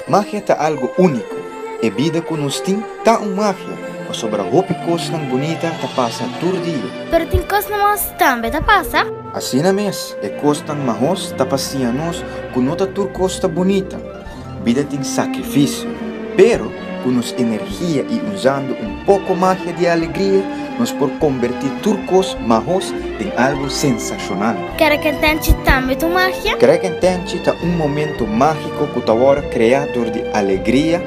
Magia ta algo úniko. E bida ku nos tin ta un magia, pasobra hopi kosnan bunita ta pasa tur dia. Pero tin kosnan mahos tambe ta pasa. Asina mes, e kosnan mahos ta pa siña nos ku no ta tur kos ta bunita. Bida tin sakrifisio, pero ku nos energia i usando un poko magia di alegria, nos por kombertí tur kos mahos den algu sensashonal. Kèrekèntènchi tambe ta un magia? Kèrekèntènchi ta un momento mágiko ku ta wòrdu kreá dor di alegria,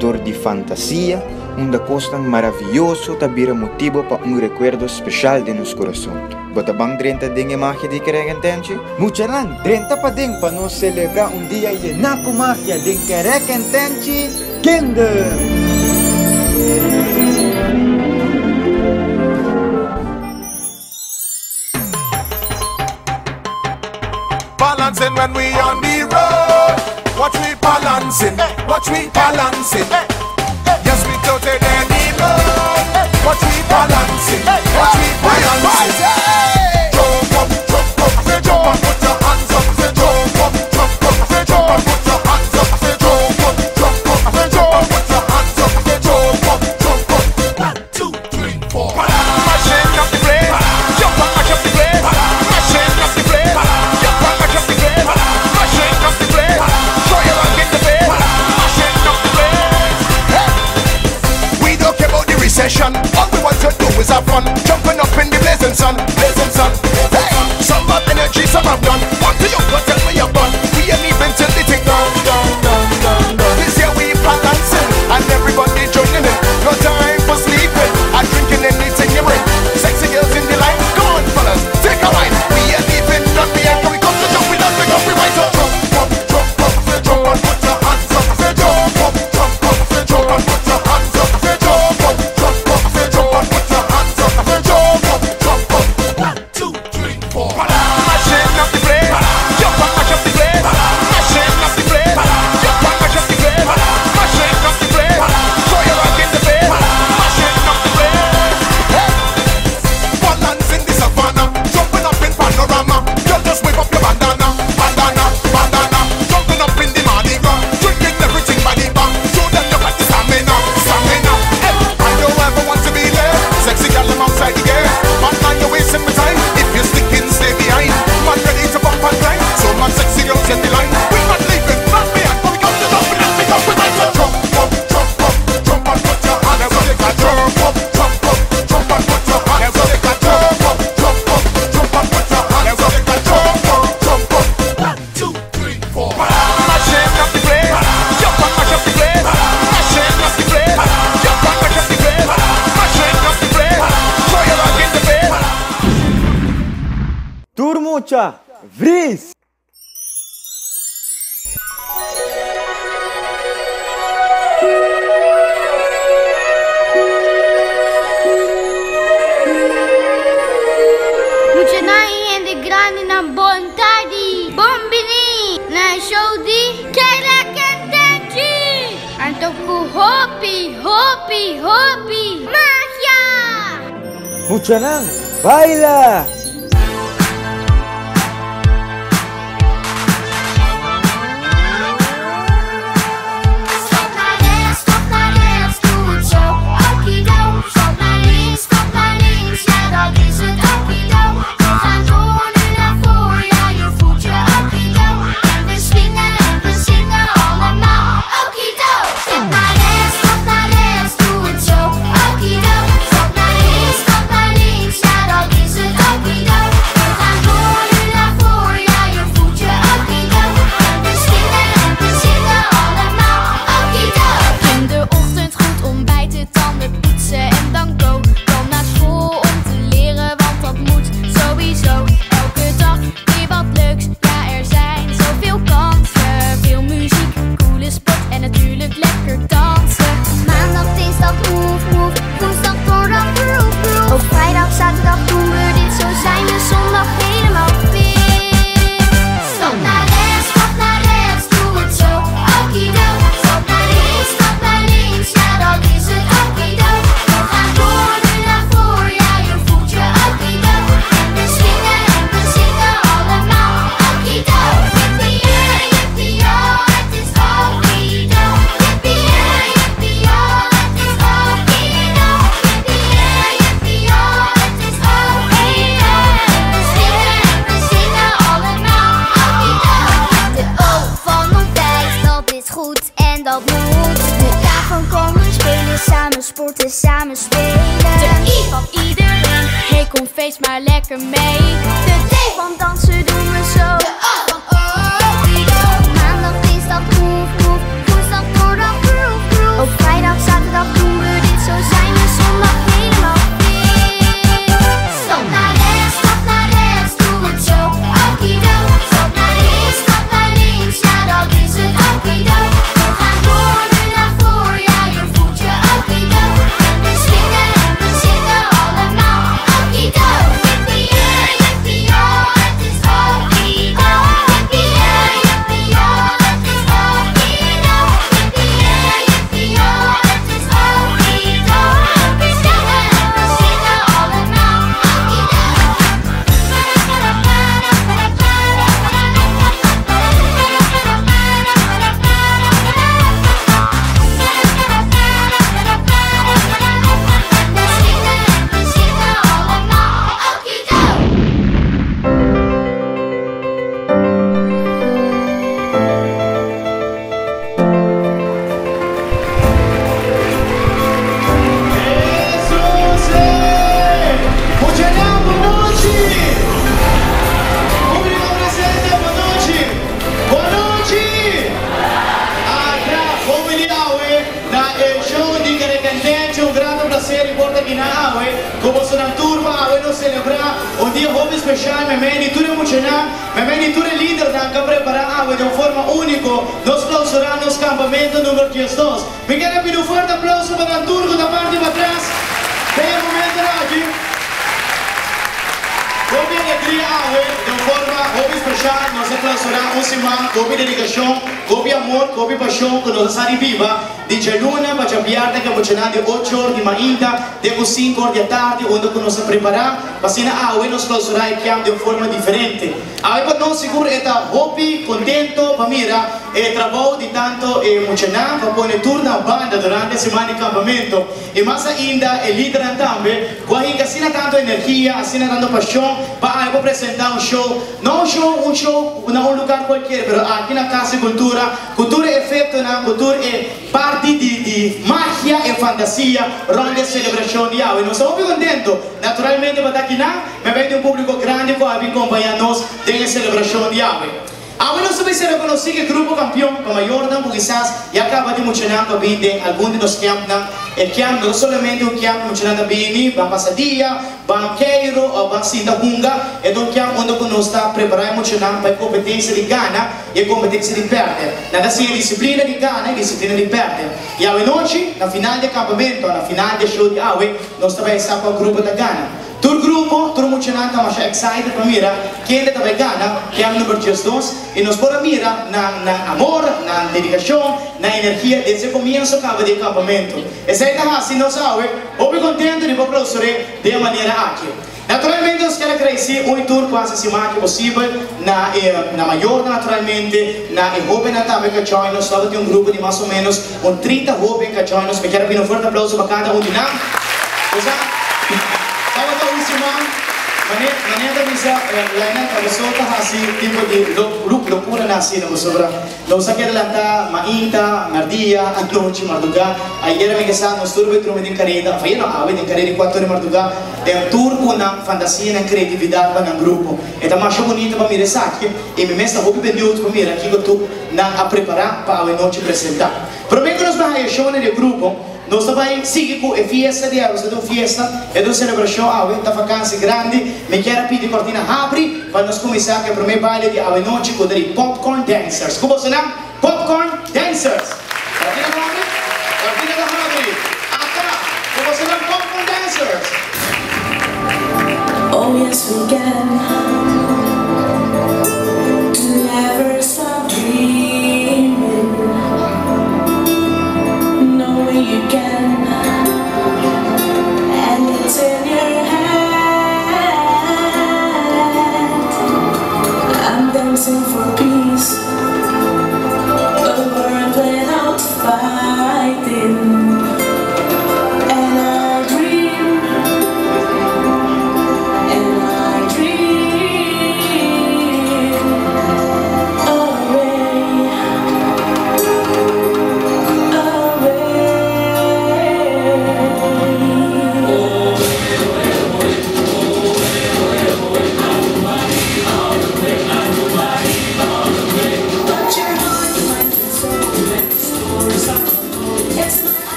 dor di fantasia, unda kosnan maravioso ta bira motibu pa un rekuerdo speshal den nos kurason. Bo ta ban drenta den e magia di Kèrekèntènchi? Muchanan, drenta paden pa nos selebrá un dia yená ku magia den Kèrekèntènchi Kingdom! Balancing when we on the road. Watch we balancing, watch we balancing. Yes, we tilted any load. Watch we balancing, watch we balancing. Jump up, jump up, say jump and put your hands up, say jump up, jump up, say jump and put your hands up, say jump up, jump up, say jump and put your hands up, say jump up, jump up. One, two, three, four. Mashing up the place, jump and mash up the place. Mashing up the place, jump and mash up the place. Mashing up the place, throw your rock in the place. Mashing up the place. Hey. We don't care about the recession. All we want to do is have fun. Jumping up in the blazing sun, blazing sun. Hey, some have energy, some have none. What do you go tell me you're done? We ain't even till the thing done, done, done, done, done. This year we balancing and everybody joining in. No time for sleeping and drinking anything you bring. Sexy girls in the line, come on fellas, take a wine. We ain't even done behind. We come to jump, we don't pick up, we rise up. Jump up, jump up, say jump and put your hands up, say jump up, jump up, say jump and put your hands up, say jump up, jump up, say jump and put your hands up, say jump up, jump up. One, two, three, four. Mashing up the place, jump and mash up the place. Mashing up the place, jump and mash up the place. Mashing up the place, throw your rock in the place. Mashing up the place. Hey. Balance in the savannah, jumping up in panorama. Girl, just wave up your bandana, bandana, bandana. Jumping up in the Mardi Gras, drinking everything by the bar. Show them you got the stamina, stamina. Hey, I don't ever want to be there. Sexy girl, I'm outside the gate. Man, man, you're wasting my time. If you're sticking, stay behind. Man, ready to bump and grind. So much sexy girls in the line. We not leaving, not behind. But we got to jump and pick up with us. Jump up, jump up, jump and put your hands up. Jump up, jump up, jump and put your hands up. Jump up, jump up, jump and put your hands up. Jump up, jump up. One, two, three, four. Mashing up the place, jump and mash up the place. Mashing up the place, jump and mash up the place. Mashing up the place, throw your rock in the place. Tur mucha, vris! Muchanan i hende grandinan bon tardi! Bon bini na e show di Kèrekèntènchi! Anto ku hopi, hopi, hopi magia! Muchanan, baila! Stap naar rechts, stap naar rechts, doe het zo, okido. Stap naar links, stap naar links, ja dat is het okido. We gaan door nu naar voor, ja je voelt je okido. En we swingen en we zingen allemaal okido. Stap naar rechts, stap naar rechts, doe het zo, okido. Stap naar links, stap naar links, ja dat is het okido. dat moet. De K van komen spelen, samen sporten, samen spelen. De I van iedereen, hey kom feest maar lekker mee. De D van dansen doen we zo. De O van Okido. Maandag, dinsdag, move, move. Woensdag, donderdag, groove, groove. Op vrijdag, zaterdag doen we dit. Zo zijn we zondag helemaal fit. Stap naar rechts, stap naar rechts, doe het zo. Okido. Stap naar links, stap naar links, ja dat is het okido. We gaan door, nu naar voor, ja je voelt je okido. En we swingen en we zitten allemaal okido. Jippie, jippie, oh, het is okido. Jippie, jippie, oh, het is okido. Jippie, jippie, oh, het is okido. We swingen en we zitten allemaal okido. En we swingen en we zitten allemaal okido. Jesus! Muchanan, bon nochi! Publico presente, bon nochi! Bon nochi! Ata, bon bini awe na e show di Karekentenchi. Un grato placer di por ta aki na awe. Cu boso tur pa awe nos celebra un dia hopi special. Memey di tur e muchanan, memey di tur e lidernan cu a prepara awe di un forma unico. Nos clausura nos campamento number 12. Mi kier pidi un fuerte aplauso pa nan tur cu ta parti patras den e momento aki. Hopi alegria awe, di un forma hopi special, nos a clausura un siman, hopi dedicacion, hopi amor, hopi pasion cu nos a sa di biba di djaluna pa djabièrnè cu muchanan di 8 or di mainta te cu 5 or di atardi unda cu nos a prepara pa asina awe nos clausura e camp di un forma diferente. Awe pa nos sigur e ta hopi contento pa mira e trabou di tanto e muchanan cu a pone tur nan banda durante e siman di campamento y mas ainda e lidernan tambe cu a hinca asina tanto energia, asina tanto pasion pa awe por presenta un show, no un show un show na un lugar cualkier pero aki na Cas di Cultura cu tur e efectonan, cu tur e parti di di magia e fantasia rond di e celebracion di awe. Nos ta hopi contento naturalmente pa ta akinan. Mi a bay di un publico grandi cu a bin compaña nos den e celebracion di awe. Awe nos ta mester reconoci cu e grupo campeon pa mayornan cu kisas ya caba di muchanan cu a bin den algun di nos campnan. E camp no ta solamente un camp cu muchanan ta bini, ban pasa dia, ban keiro of ban sinta hunga. E ta un camp unda cu nos ta prepara e muchanan pa e competencia di gana y e competencia di perde. Nan ta siña disciplina di gana y disciplina di perde. Y awe nochi, na final di e campamento, na final di e show di awe, nos ta bay sa cua grupo ta gana. Tur grupo, tur muchanan ta masha excited pa mira kende ta bay gana camp number 12 y nos por a mira nan nan amor, nan dedicacion, nan energia desde comienzo caba di e campamento. Esey ta haci nos awe hopi contento di por clausur'e den e manera aki. Naturalmente nos kier a gradici un y tur cu haci siman aki posibel, na e na mayornan naturalmente, na e hobennan tambe cu a join nos. Tabatin un grupo di mas o menos un 30 hoben cu a join nos. Mi kier a pidi un fuerte aplauso pa cada un di nan. Bo sa, tabata un siman, mane, mane ta bisa, Lionel, ta boso ta hasi tipo di locuranan asina, pasobra nos a keda lanta mainta, merdia, anochi, marduga. Ayera mi ke sa nos tur bai drumi den kareda, of ayer no, awe den kareda di kuater di marduga, den tur ku nan fantasia, nan kreatividat pa nan grupo. E ta masha bunita pa mira esaki, i mi mes ta hopi beniut pa mira kiko tur nan a prepara pa awe nochi presenta. Prome ku nos bai haya shownan di e grupo, Nos ta bai sigui ku e fiesta di awe. Esaki ta un fiesta, e ta un selebrashon awe, ta vakansi grandi. Mi kier a pidi kortina habri pa nos kuminsá ku e promé baile di awe nochi ku ta di Popcorn Dancers. Ku boso nan? Popcorn Dancers! Kortina ta habri? Kortina ta habri! Ata! Ku boso nan Popcorn Dancers! Oh yes we can Never stop dreaming Knowing you can And it's in your hand I'm dancing for peace A world without fighting And I dream And I dream away.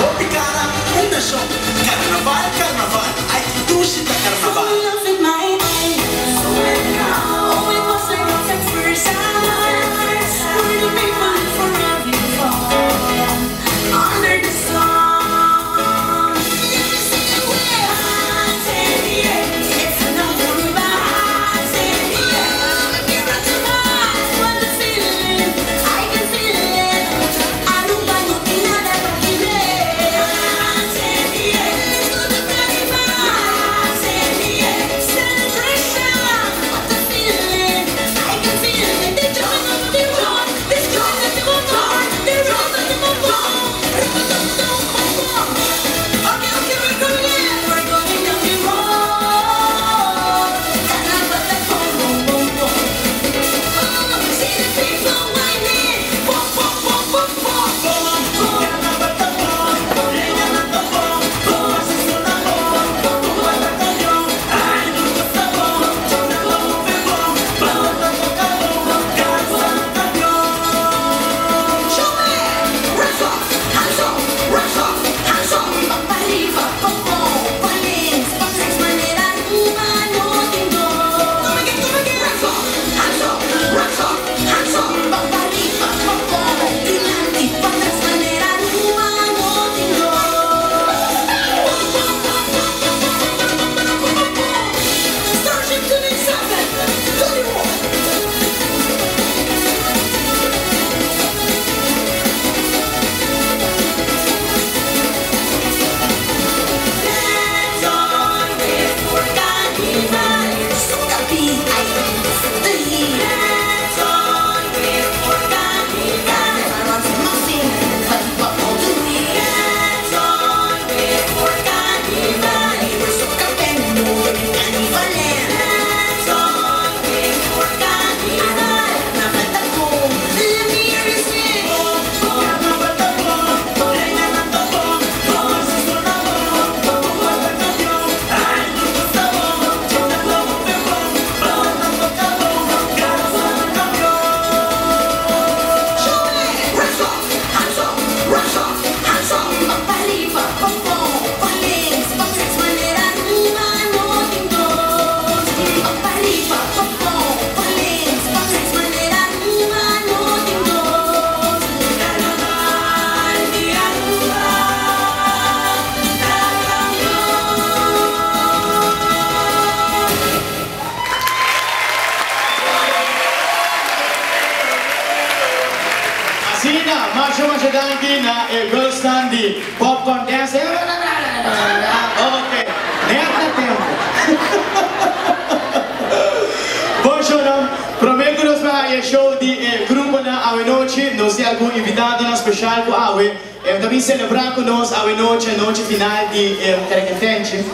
Hopi cara, un nacion. Carnaval, carnaval, ay ki dushi ta carnaval. Asina, masha masha danki na e girlsnan di Popcorn Dance. Ok, net na tempo. Bon shownan, prome cu nos bay e show di e gruponan awe nochi, nos tin algun invitadonan special cu awe ta bin celebra cu nos awe nochi, anochi final di e Kerekentenchi.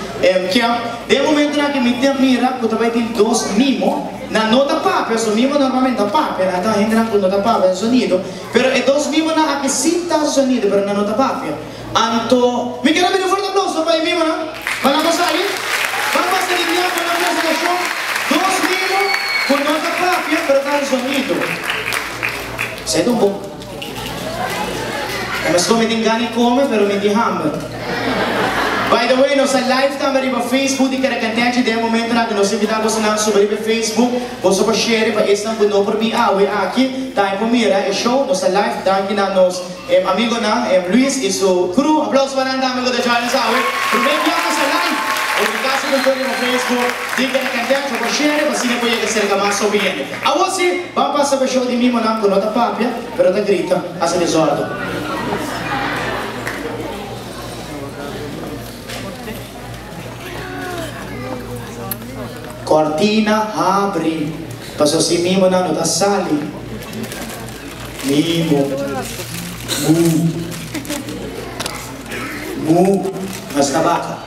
Camp. Den e momentonan aki mi ta mira cu ta bay tin dos mimo. Nan no ta papia, su mimo normalmente ta papia, nan ta hendenan cu no ta papia su sonido, pero e dos mimonan aki si ta su sonido, pero nan no ta papia. Anto, mi kier a bini un fuerte aplauso pa e mimonan, pa nan por sali, ban pasa di bia pa nan presentacion, dos mimo cu no ta papia, pero ta haci sonido. Esey ta un bon. Ta mesco mi tin gana di come, pero mi tin hamber. By the way, nos ta live tambe riba Facebook di Karakantenchi den e momentonan aki. Nos ta invita bosonan subi riba e Facebook, boso por share pa esnan ku no por bin awe aki tambe por mira e show. Nos ta live, danki na nos amigonan Luis y su crew. Aplauso pa nan tambe ku ta join nos awe. Prome bia nos ta live riba Casa di Cultura riba Facebook di Karakantenchi. Bo por share pa asina por yega serka mas hopi hende. Awor si, ban pasa pa e show di mimonan ku no ta papia pero ta grita, hasi desordo. Cortina habri, paso si mimonan no ta sali. Mimo, mu, mu, nos ta baka.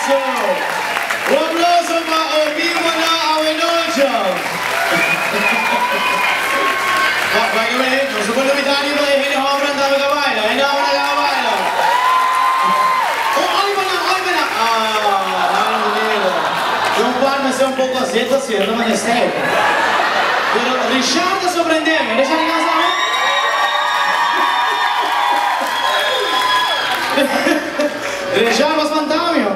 aplauso! Un aplauso pa Omímola Awenocho! By the way, nos por lubida riba e hende hombernan tambe ka baila. Hende hombernan ka baila. Oh, oi pa nan, oi pa nan. Ah, ay manera. De un par mester un poco azeto cierto manera stijl. Pero Richard ta sorprendeme. Richard di casa no? Richard bo spanta mi ho.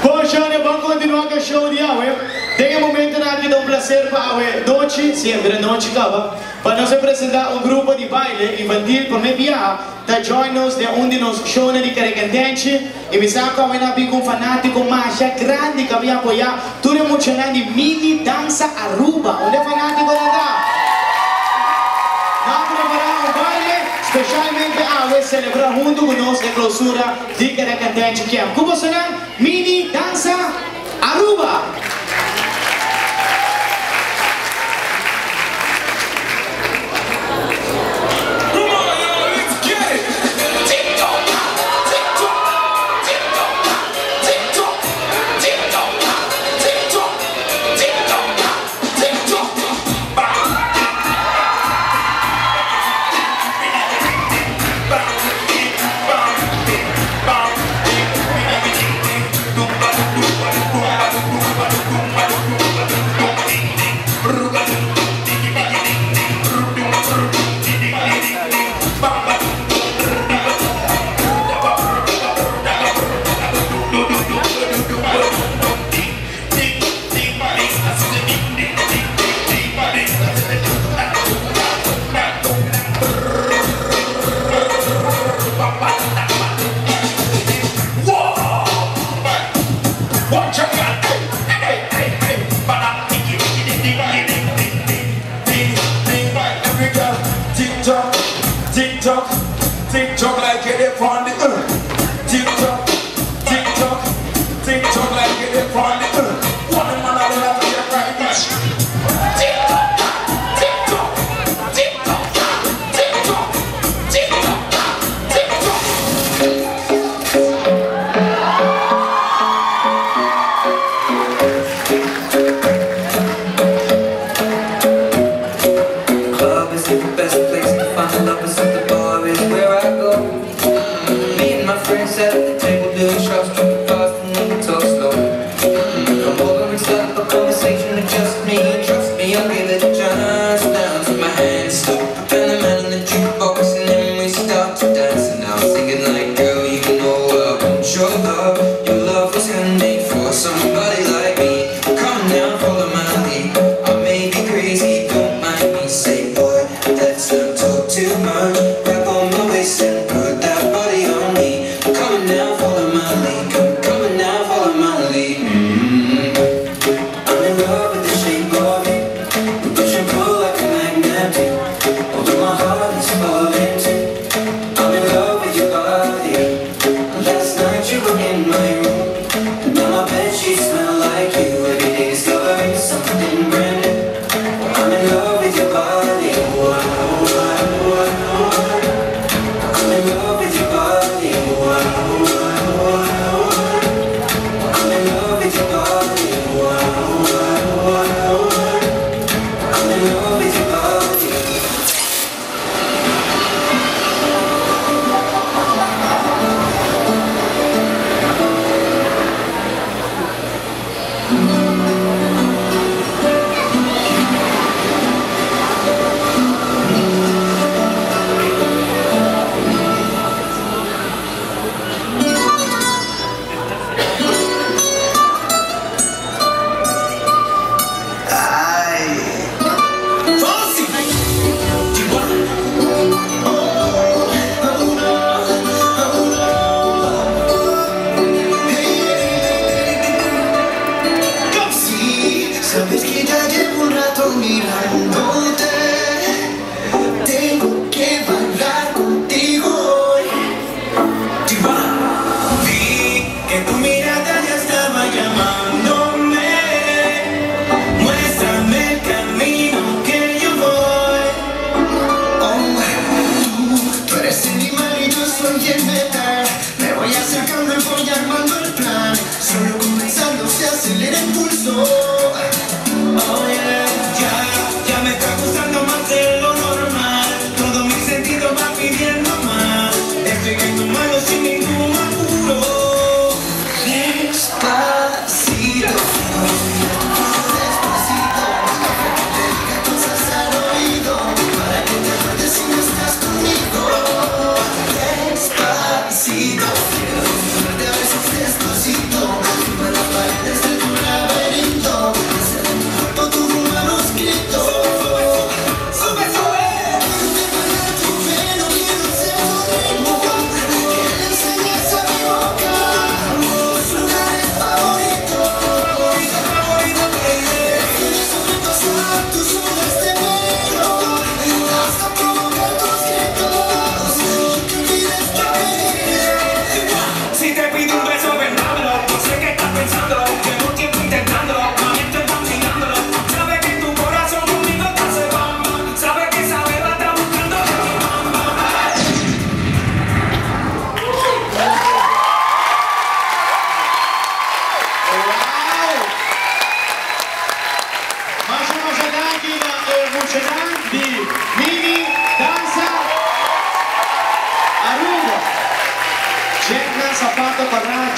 Bon shone, ban continua cu e show di awe. Den e momentonan aki ta un placer pa awe nochi, si e bira nochi caba, pa nos e presenta un grupo di baile infantil prome biaha ta join nos den un di nos shownan di Karekentenchi y mi sa cu awe nan a bin cu un fanatico masha grandi cu a bin apoya tur e muchanan di Mini Danza Aruba. Unda e fanaticonan ta? Nan a prepara un baile specialmente awe celebra hunto cu nos e clausura di Karekentenchi Camp. Cu bosonan Mini Danza Aruba!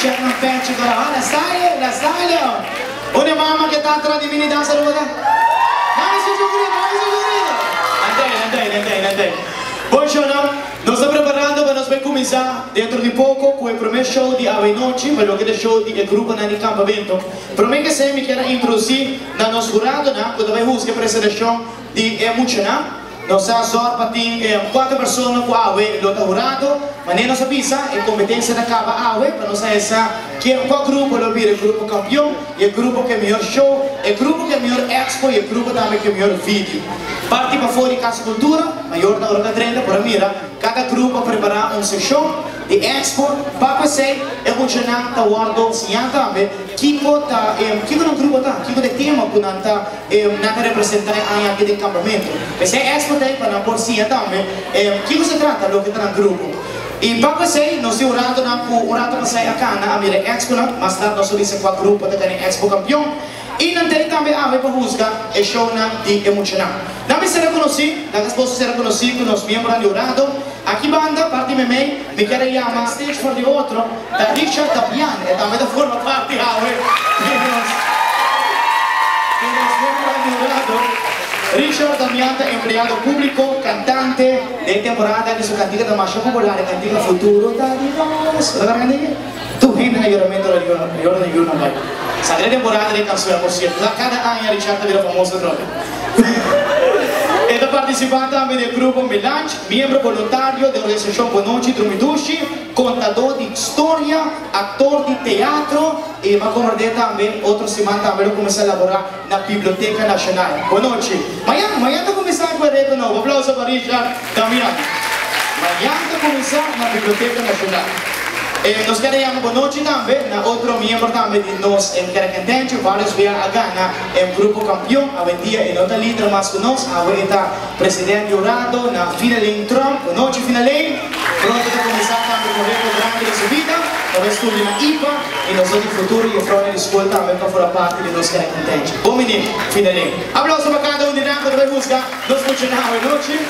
check nan pechi kora. Ah, na style, na style. Unda mama ku ta tras di mini dansa ruba? Dame su grito, dame su grito. Andei, andei, andei, andei. Bon, no? Nos ta preparando pa nos bai kuminsá denter di poko ku e promé show di anochi, pa loke ta show di grupo na kampamentu. Promé ku esei mi ke introdusí na nos hurado, na, ku bai buska presentashon di e muchanan. Nos a sòru pa tin kuater persona ku awe lo ta hurado, ma nos a bisa, e kompetensia ta kaba awe, pa nos sa kua grupo lo bira grupo kampeon, e grupo ku mihó show, e grupo ku mihó expo i e grupo tambe ku mihó video. Parti pafó di Kas Kultura, mayor na ora 30, por mira, kada grupo a prepará un seshon di expo, pa esei e muchanan ta wòrdu siñá tambe, kiko ta, kiko nan grupo ta, kiko e tema ku nan ta, nan ta representá aki den kampamentu. Esei expo tin pa nan por siña tambe, kiko ta trata loke ta nan grupo. I pa esei, nos tin un ratu na un ratu pasá aki na a mira expo na, mas tardi nos a bisa kua grupo ta den expo kampeon. I nan tin tambe awe pa husga e show nan di e muchanan. Nan ser konosí, nan esposo ser konosí ku nos miembronan di hurado. Aki banda, parti meimei, mi ke yama stage for di otro, da Richard Dabian, e tambe ta forma parti awe di nos miembronan di hurado. Richard Damian ta empleado públiko, kantante, di temporada di su kantika ta mas popular, kantika Futuro ta di nos. Bo kantika? Tur hende na yoramentu na yora na yora bai. Sa temporada di kanshon, por sierto. Kada aña Richard ta bira famoso atrobe. E ta partisipante tambe di grupo Melange, miembro voluntario di organisashon Bonochi Drumidushi, kontadó di historia, aktor di teatro i mi a komprondé tambe, otro siman tambe lo kuminsá laborá na Biblioteka Nashonal. Bonochi. Mañan, mañan ta kuminsá ku e reto nobo. Aplouso pa Richard Damian. Mañan ta kuminsá na Biblioteka Nashonal. Nos ke yama bonochi tambe, na otro miembro tambe di nos en Kerekentente, vários bia a gana e grupo kampeon, awendia e no ta lider mas ku nos, awe ta presidente hurado na Finalin Trump. Bonochi, Finalin. Pronto ta kuminsá tambe ku reto grandi di su bida, pa studia na IPA i nos den futuro i front di skol tambe pa forma parti di nos Kerekentente. Bon bini, Finalin. Aplouso pa kada un di nan ku bai buska nos muchanan anochi.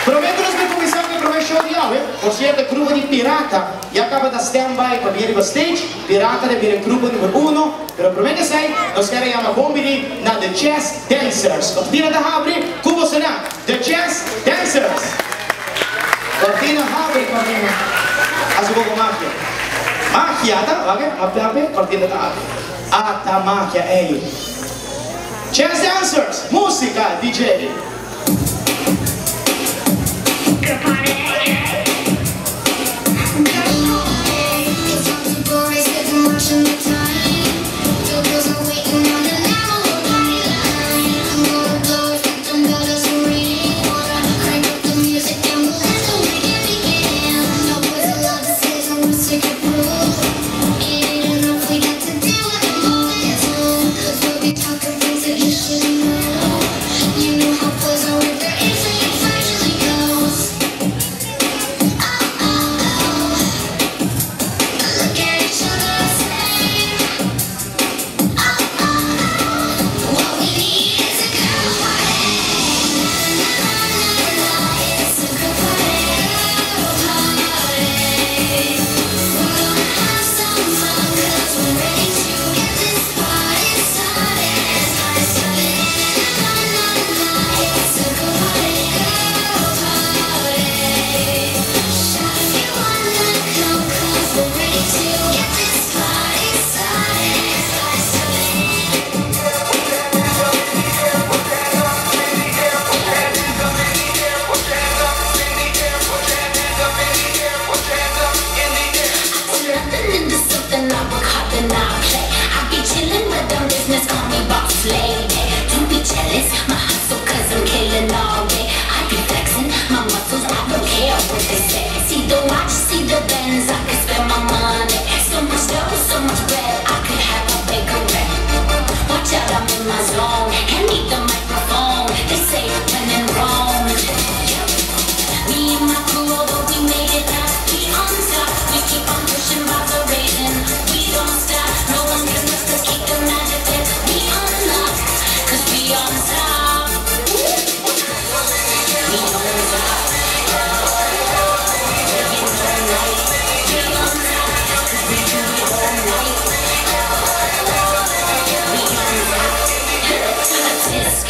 Promé ku nos kuminsá ku e promé show di awe. Por sierto, grupo di Pirata ya kaba di stand-by pa bin riba stage. Pirata ta bira grupo number 1. Pero promé ku esei, nos ke yama bon bini na The Jazz Dancers. Kortina ta habri, kon ta? The Jazz Dancers. Kortina habri, kortina. Hasi poko magia. Magia, ta? Ok? Habri, kortina ta habri. Ah, ta magia, ei. Jazz Dancers, músika, DJ. Watching the time, the girls are waiting on the party line. I'm gonna blow if the bell doesn't ring. Wanna crank up the music and we'll let the weekend begin. No boys allowed to say so we're sick of proof. It ain't enough, we got to deal with the momentum. 'Cause we'll be talking things that you shouldn't know. You know how boys are with their instinct finally goes.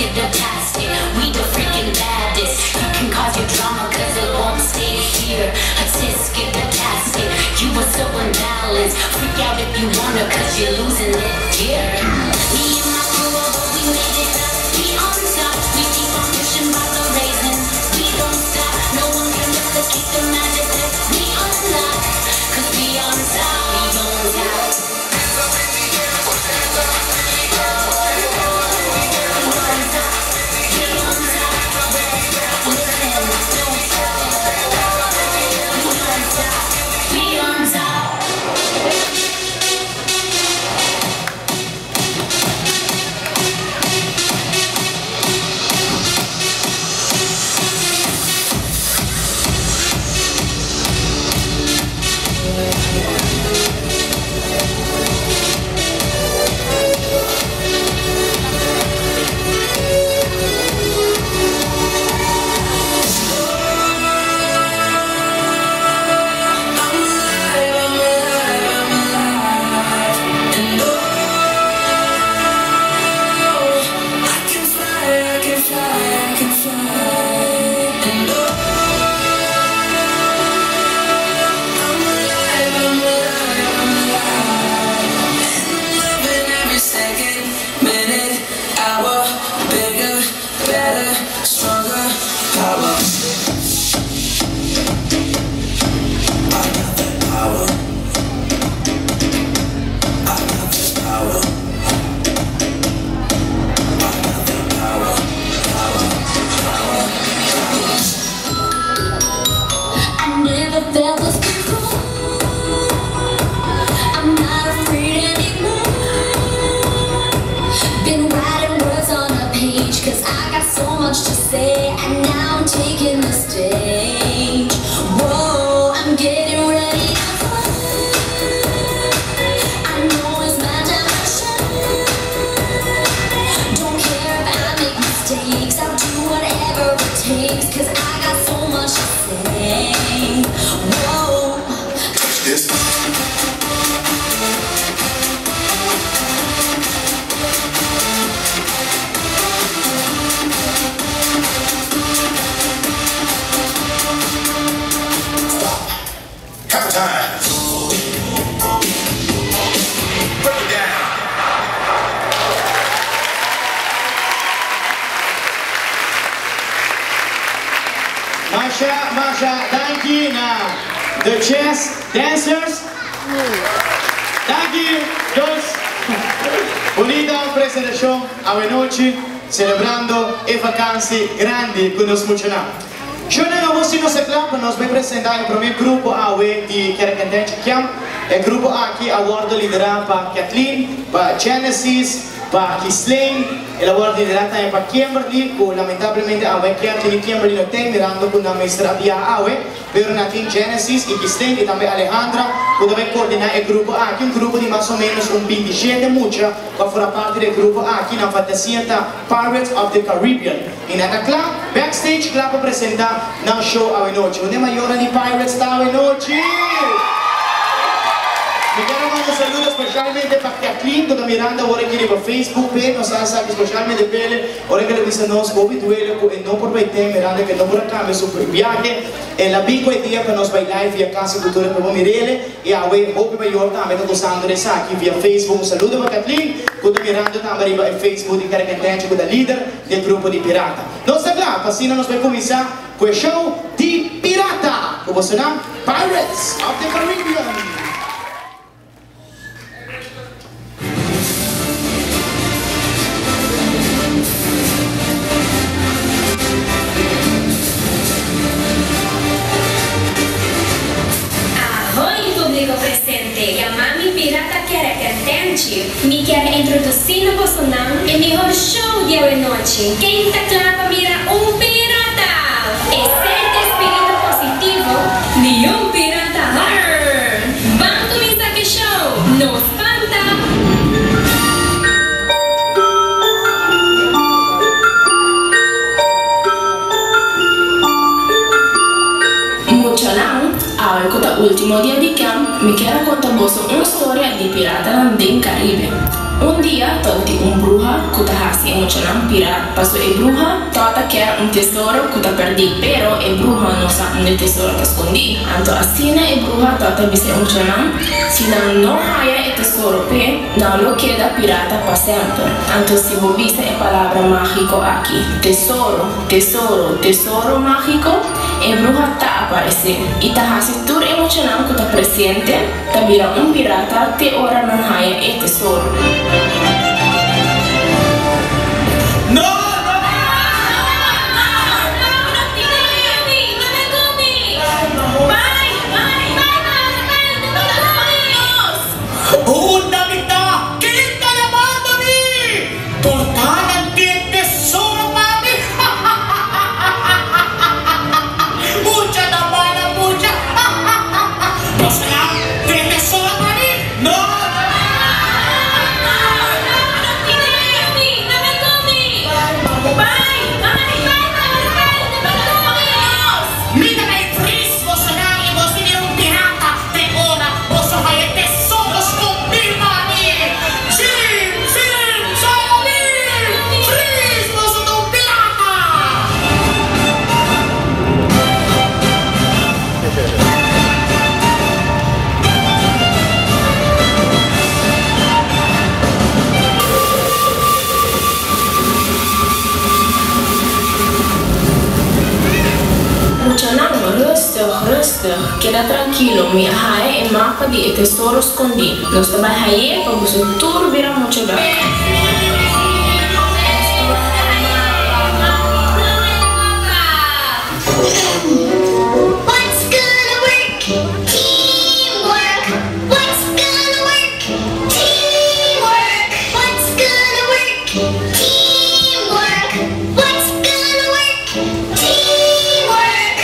tisket a tasket. We the freaking baddest. You can cause your drama cause it won't stay here. A tisket a tasket. You were so unbalanced. Freak out if you wanna cause you're losing it. Yeah. Me and my crew, although we made it up. We on top. We keep on pushing by the raising. We don't stop. No one can replicate the magic that we unlock. Cause we on top. We on top. We on top. I never felt this before. I'm not afraid anymore. Been writing words on a page, cause I got so much to say. And now I'm taking the stage. Whoa, I'm getting ready to fly. I know it's my time to shine. Don't care if I make mistakes, I'll do whatever it takes, cause I got so much to say. Whoa. This. Have time. Break it down. Masha, Masha, danki na The Chess Dancers. Danki, dos. Bunita presentacion awenochi, celebrando e vakantie grandi cu nos muchanan. Shona no si nos cla pa nos bay presenta e prome grupo awe di Kerekententje Camp. E grupo aki a wordo lidera pa Kathleen, pa Genesis, pa Ghislaine, el a wordo lidera tambe pa Kimberly, cu lamentablemente awe Kathleen y Kimberly no ten mirando cu nan mester a biaha awe, pero nan tin Genesis y Ghislaine y tambe Alejandra cu ta bay coordina e grupo aki, un grupo di mas o menos un bintishete mucha cu a forma parti di e grupo aki, nan fantasia ta Pirates of the Caribbean y nan ta cla backstage cla pa presenta nan show awe nochi. Unda e mayornan di Pirates ta awe nochi? Mi quiero manda un saludo specialmente pa Kathleen cu ta mirando awor aki riba Facebook pe nos a sa specialmente pele ora cu el a bisa nos hopi duele cu e no por bay ten mirando cu e no por a cambia su viahe el a bin cu e dia pa nos bay live via Casa Cultura pa bo mirele y awe hopi mayor tambe ta gozando di esaki via Facebook un saludo pa Kathleen cu ta mirando tambe riba e Facebook di Caracantènche cu ta lider di e grupo di pirata nos ta cla pa asina nos bay cuminsa cu e show di pirata cu bosonan Pirates of the Caribbean. Ahoy publico presente, yama mi Pirata Kerekentenchi. Mi kier introduci na bosonan e mihor show di awenochi. Ken ta kla pa mira un pirata? Esey ta espiritu positivo di un pirata harr! Ban cuminsa cu e show! Nos spanta! Muchanan, awe ku ta último dia di camp, mi kier a konta boso un storia di piratanan den Karibe. Un dia tabatin un bruha ku ta hasi e muchanan pirata. Paso e bruha tabata kier un tesoro ku ta pèrdí, pero e bruha no sa unda e tesoro ta skondí. Anto asina e bruha tabata bisa e muchanan si nan no haya e tesoro p'e, nan lo keda pirata pa semper. Anto si bo bisa e palabra mágiko aki, Tesoro, tesoro, tesoro mágiko, e bruha ta aparesé i ta hasi tur e muchanan ku ta presente ta bira un pirata te ora nan haña e tesoro. Unda mi ta? Ken ta yamando mi? Por ta nan tin tesoro pa mi? Mucha ta mala mucha. Boso nan tin tesoro pa mi? No, Mi ta bay fris bosonan i boso bira un pirata te ora boso haya tesoro skondí pa mi. Sí, sí, solo mi! Fris boso ta un pirata! Muchanan, rustig, rustig, keda trankilo, mi a haña e mapa di e tesoro skondí. Nos ta bai hañ'é pa boso tur bira mucha bèk. What's gonna work? Teamwork. What's gonna work? Teamwork. What's gonna work? Teamwork. What's gonna work? Teamwork.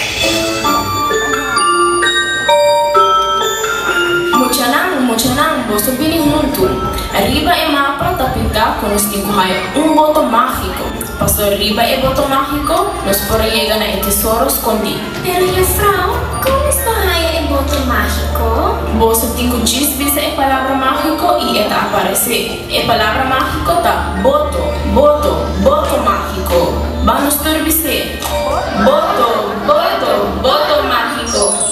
Muchanan, muchanan, boso bini huntu. Riba e mapa ta pintá ku nos tin ku haña un boto mágiko. Pasobra riba e boto mágiko nos por a yega na e tesoro skondí. Pero jufrou, kon nos por haña e boto mágiko? Boso tin ku djis bisa e palabra mágiko i e ta aparesé. E palabra mágiko ta boto, boto, boto mágiko. Ban nos tur bis'é, Boto, boto, boto mágiko.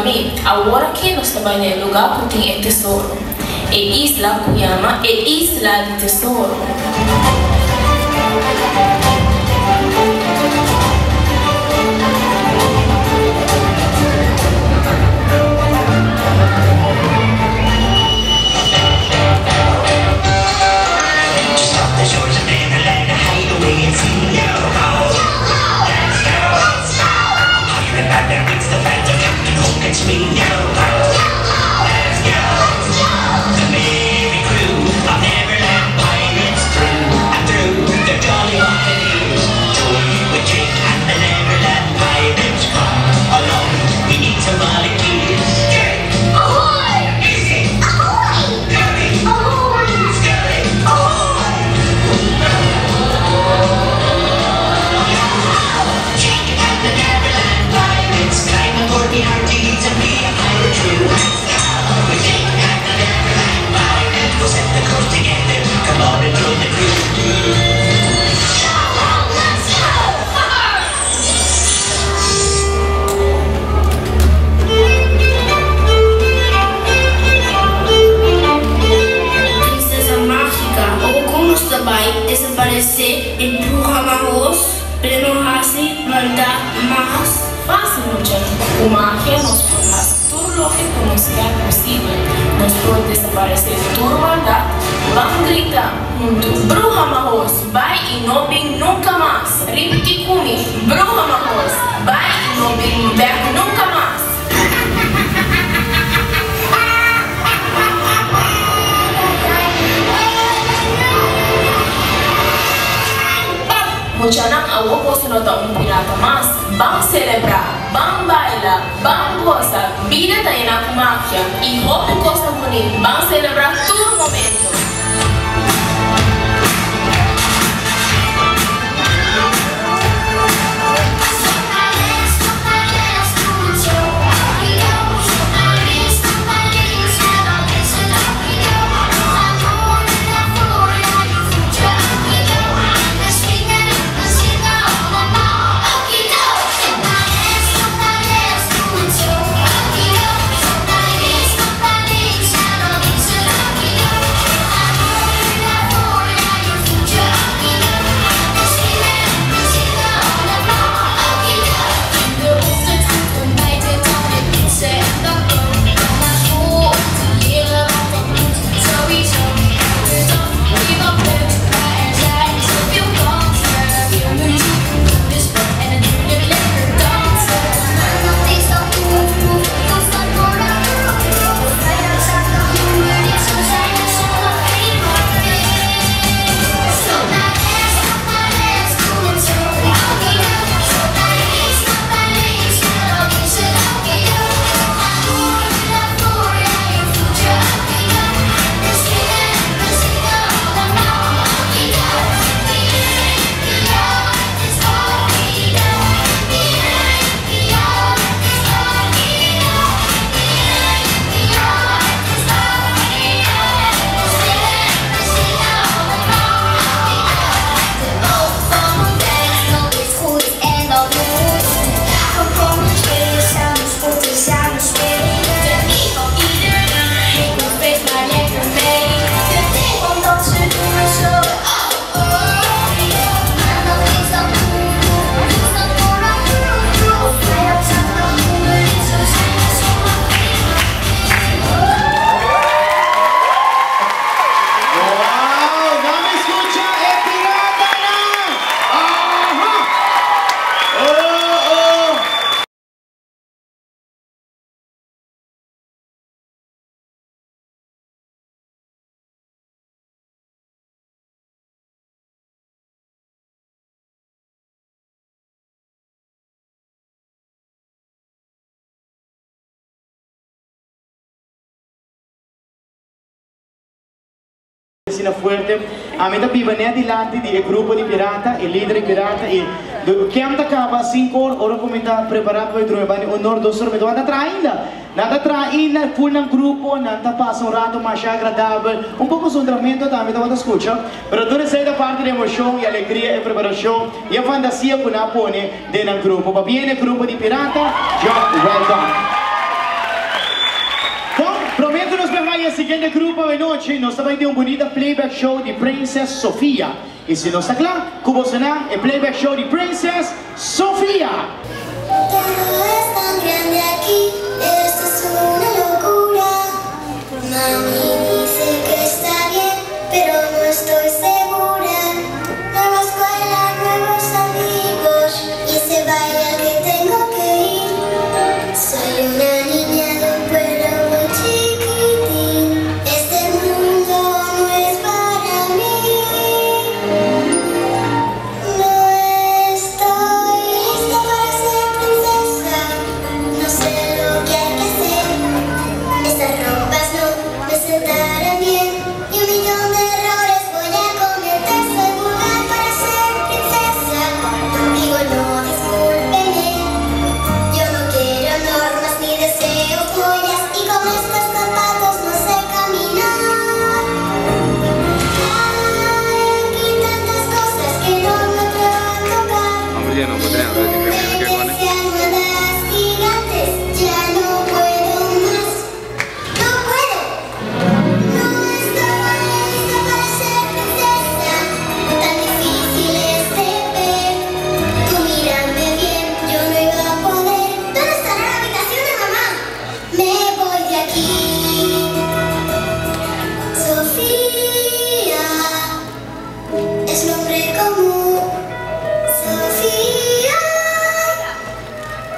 mi. Awor aki nos ta bai na e lugá ku tin e tesoro, e isla ku yama e Isla di Tesoro. Princesa Mágica, o con nos ta bay desaparece e bruha mahos, pero no haci maldad mas? Fácil, mucha. Cu magia nos por haci tur loke cu nos kier posibel. Nos por desaparece tur maldad. Ban grita hunto, Bruha mahos, bay y no bin nunca mas! Ripiti cu mi, Bruha mahos, bay y no bin bek nunca mas! Muchanan awor boso no ta un pirata mas, ban selebrá, ban baila, ban gosa, bida ta yená ku magia i hopi kosnan bunit, ban selebrá tur momento! Wow! Dame escucha e piratanan! Aha! Oh, oh! Asina fuerte. Ami ta biba net dilanti di e grupo di pirata, e lider di pirata y kem ta caba cinco or, ora cu mi ta prepara pa bay drumi banda di un or, dos or mi ta wanta traha ainda. Nan ta traha ainda full nan grupo, nan ta pasa un rato masha agradabel, un poco zundramento tambe tabata scucha, pero tur esey ta parti di emocion y alegria, e preparacion y e fantasia cu nan a pone den nan grupo. Pabien e grupo di pirata, job well done. Siguiente grupo anochi, nos tambe tin un bunita playback show di Princess Sofia. Y si nos ta cla, cu boso e playback show di Princess Sofia. Todo es tan grande aquí, esto es una locura. Mami dice que está bien, pero no estoy segura. Nueva escuela, nuevos amigos y ese baile al que tengo que ir. Soy una niña de un pueblo muy chiquitín. Este mundo no es para mí. No estoy lista para ser princesa. No sé lo que hay que hacer. Estas ropas no me sentarán bien. Y un millón de errores voy a cometer. Soy vulgar para ser princesa. Digo no, discúlpeme. Yo no quiero normas ni deseo joyas. Y con estos zapatos no sé caminar. Hay aquí tantas cosas que no me atrevo a tocar. Juguetes y almohadas gigantes, ya no puedo más. No puedo. No estoy lista para ser princesa. Tan difícil es de ver. Tú mírame bien, yo no iba a poder. ¿Dónde estará la habitación de mamá? Me voy de aquí. Sofía es nombre común. Sofía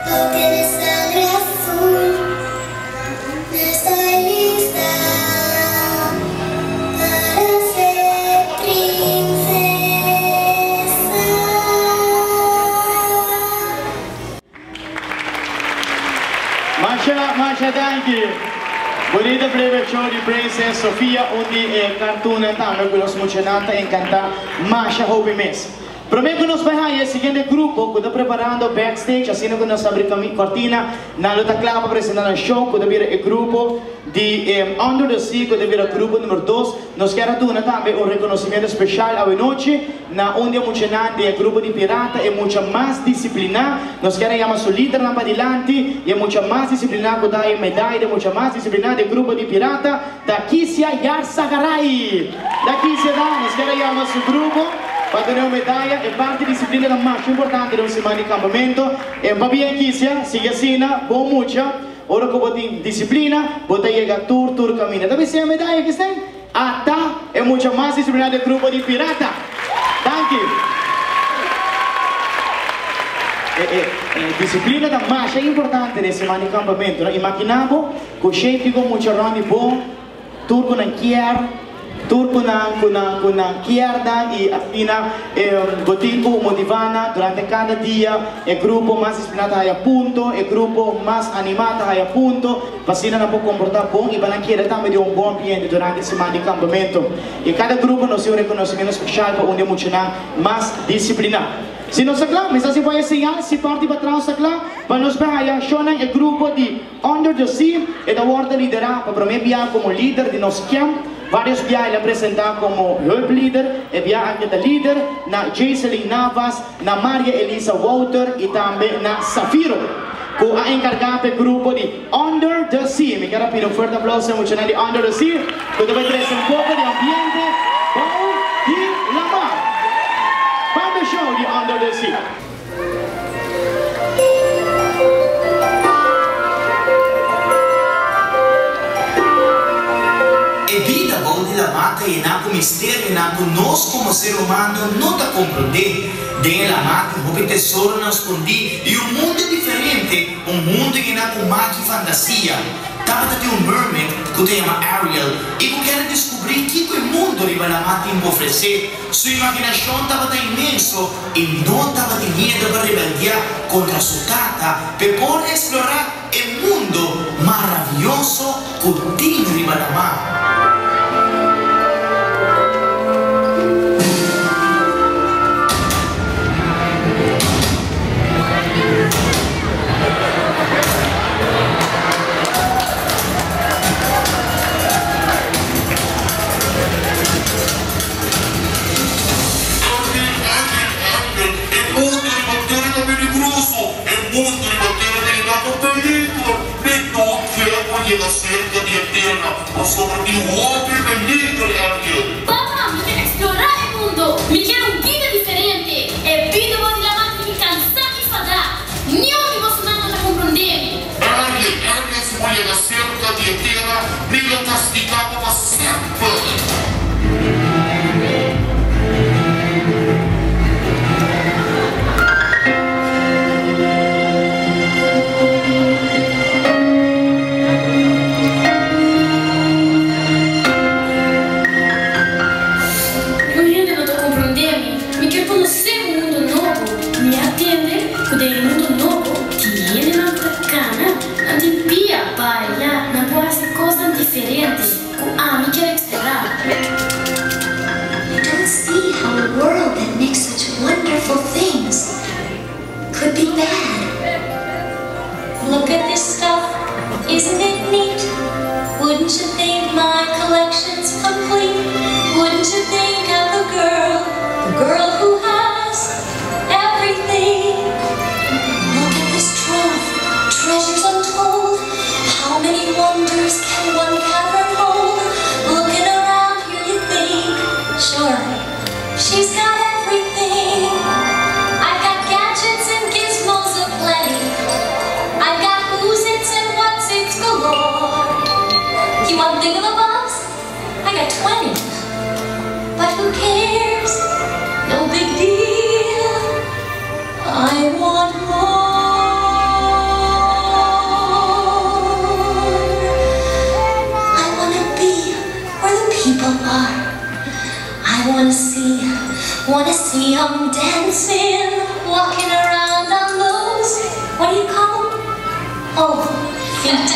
no tiene sangre azul. No estoy lista para ser princesa. Masha, Masha, thank you. Bunita playback show di Princess Sofia, unda e cartoon tambe cu nos muchanan ta encanta Masha hopi mes. Prome cu nos bay e siguiente grupo cu ta preparando backstage, asina cu nos habri cortina, nan lo ta cla pa presenta e show, cu ta bira e grupo di Under the Sea, cu ta bira grupo number 2. Nos kier duna tambe un reconocimento special anochi, na unda muchanan di grupo di pirata e mucha mas disciplina. Nos kier yama su lider nan padilanti y mucha mas disciplina cu ta e medaya, mucha mas disciplina di grupo di pirata, Dakisia Yarsagaray. Dakisia da, nos kier yama su grupo pa gana un medaya. E parti di disciplina ta mas importante di un siman di campamento. Y pabien, Kisia, sigui asina, bon mucha. Ora cu bo tin disciplina, bo ta yega tur tur caminda. Tambe e medaya cu tin? Ata e mucha mas disciplina di grupo di pirata. Thank you. E disciplina ta mas importante den siman di campamento. No? Imagina bo, cu shape cu mucha rondi bon, tur cu nan kier, tur cu nan kier da y asina bo tin cu motiva nan durante cada dia. E grupo mas disciplina ta haya punto, e grupo mas anima ta haya punto, pa asina nan por comporta bon y pa nan keda tambe den un bon ambiente durante e siman di campamento. Y cada grupo nos tin un reconocimento special pa unda muchanan mas disciplina. Si nos ta cla, mi sa bay señal, si parti patras ta cla, pa nos bay show e grupo di Under the Sea, e ta wordo lidera pa prome biaha como lider di nos camp. Varios biaha el a presenta como help leader, e biaha aki ta lider, na Jaiseline Navas, na Maria Elisa Walter y tambe na Safiro, cu a encarga e grupo di Under the Sea. Mi kier pidi un fuerte aplauso emocional di Under the Sea, cu tambe ta trece un poco di ambiente bou di lama. Pa e show di Under the Sea. E bida bou di lama ta yena cu misterio cu nos como ser humano no ta comprende. Den lama tin hopi tesoro scondi y un mundo diferente, un mundo yena cu magia y fantasia. Tabata tin un mermaid cu ta yama Ariel y cu kier descubri kico e mundo riba lama tin pa ofrece. Su imaginacion tabata inmenso y no tabatin miedo pa rebeldia contra su tata, pa por explora e mundo maraviyoso cu tin riba lama. E mundo riba tera ta peligroso. E mundo riba tera ta peliger. Mi no kier yega cerca. serka di e tera, pasobra tin hopi peliger, Ariel. Papa, mi ke eksplorá e mundo. Mi kier un bida diferente. E bida bou di laman tin mi kansá i fadá. Niun di bosonan no ta komprondé mi. Ariel, Ariel, si bo yega serka di e tera, mi lo kastigá bo pa semper. Niun hende no ta komprondé mi. Mi kier konosé un mundu nobo. Mi a tende ku den e mundu nobo tin hendenan ku ta kana, nan tin pia, baila, nan por hasi kosnan diferente ku ami kier eksplorá. I don't see how a world that makes such wonderful things could be bad. Look at this stuff, isn't it neat? Wouldn't you think my collection's complete? Wouldn't you think I'm the girl, the girl who has everything? Look at this trove, treasures untold. How many wonders can one cavern hold? Looking around here, you think, sure, she's got everything. I've got gadgets and gizmos aplenty. I've got who's its and what's its galore. You want thingamabobs? I got 20. But who cares? No big deal. I want more. I wanna be where the people are. I wanna see 'em dancing, walking around on those, what do you call 'em? Oh, feet.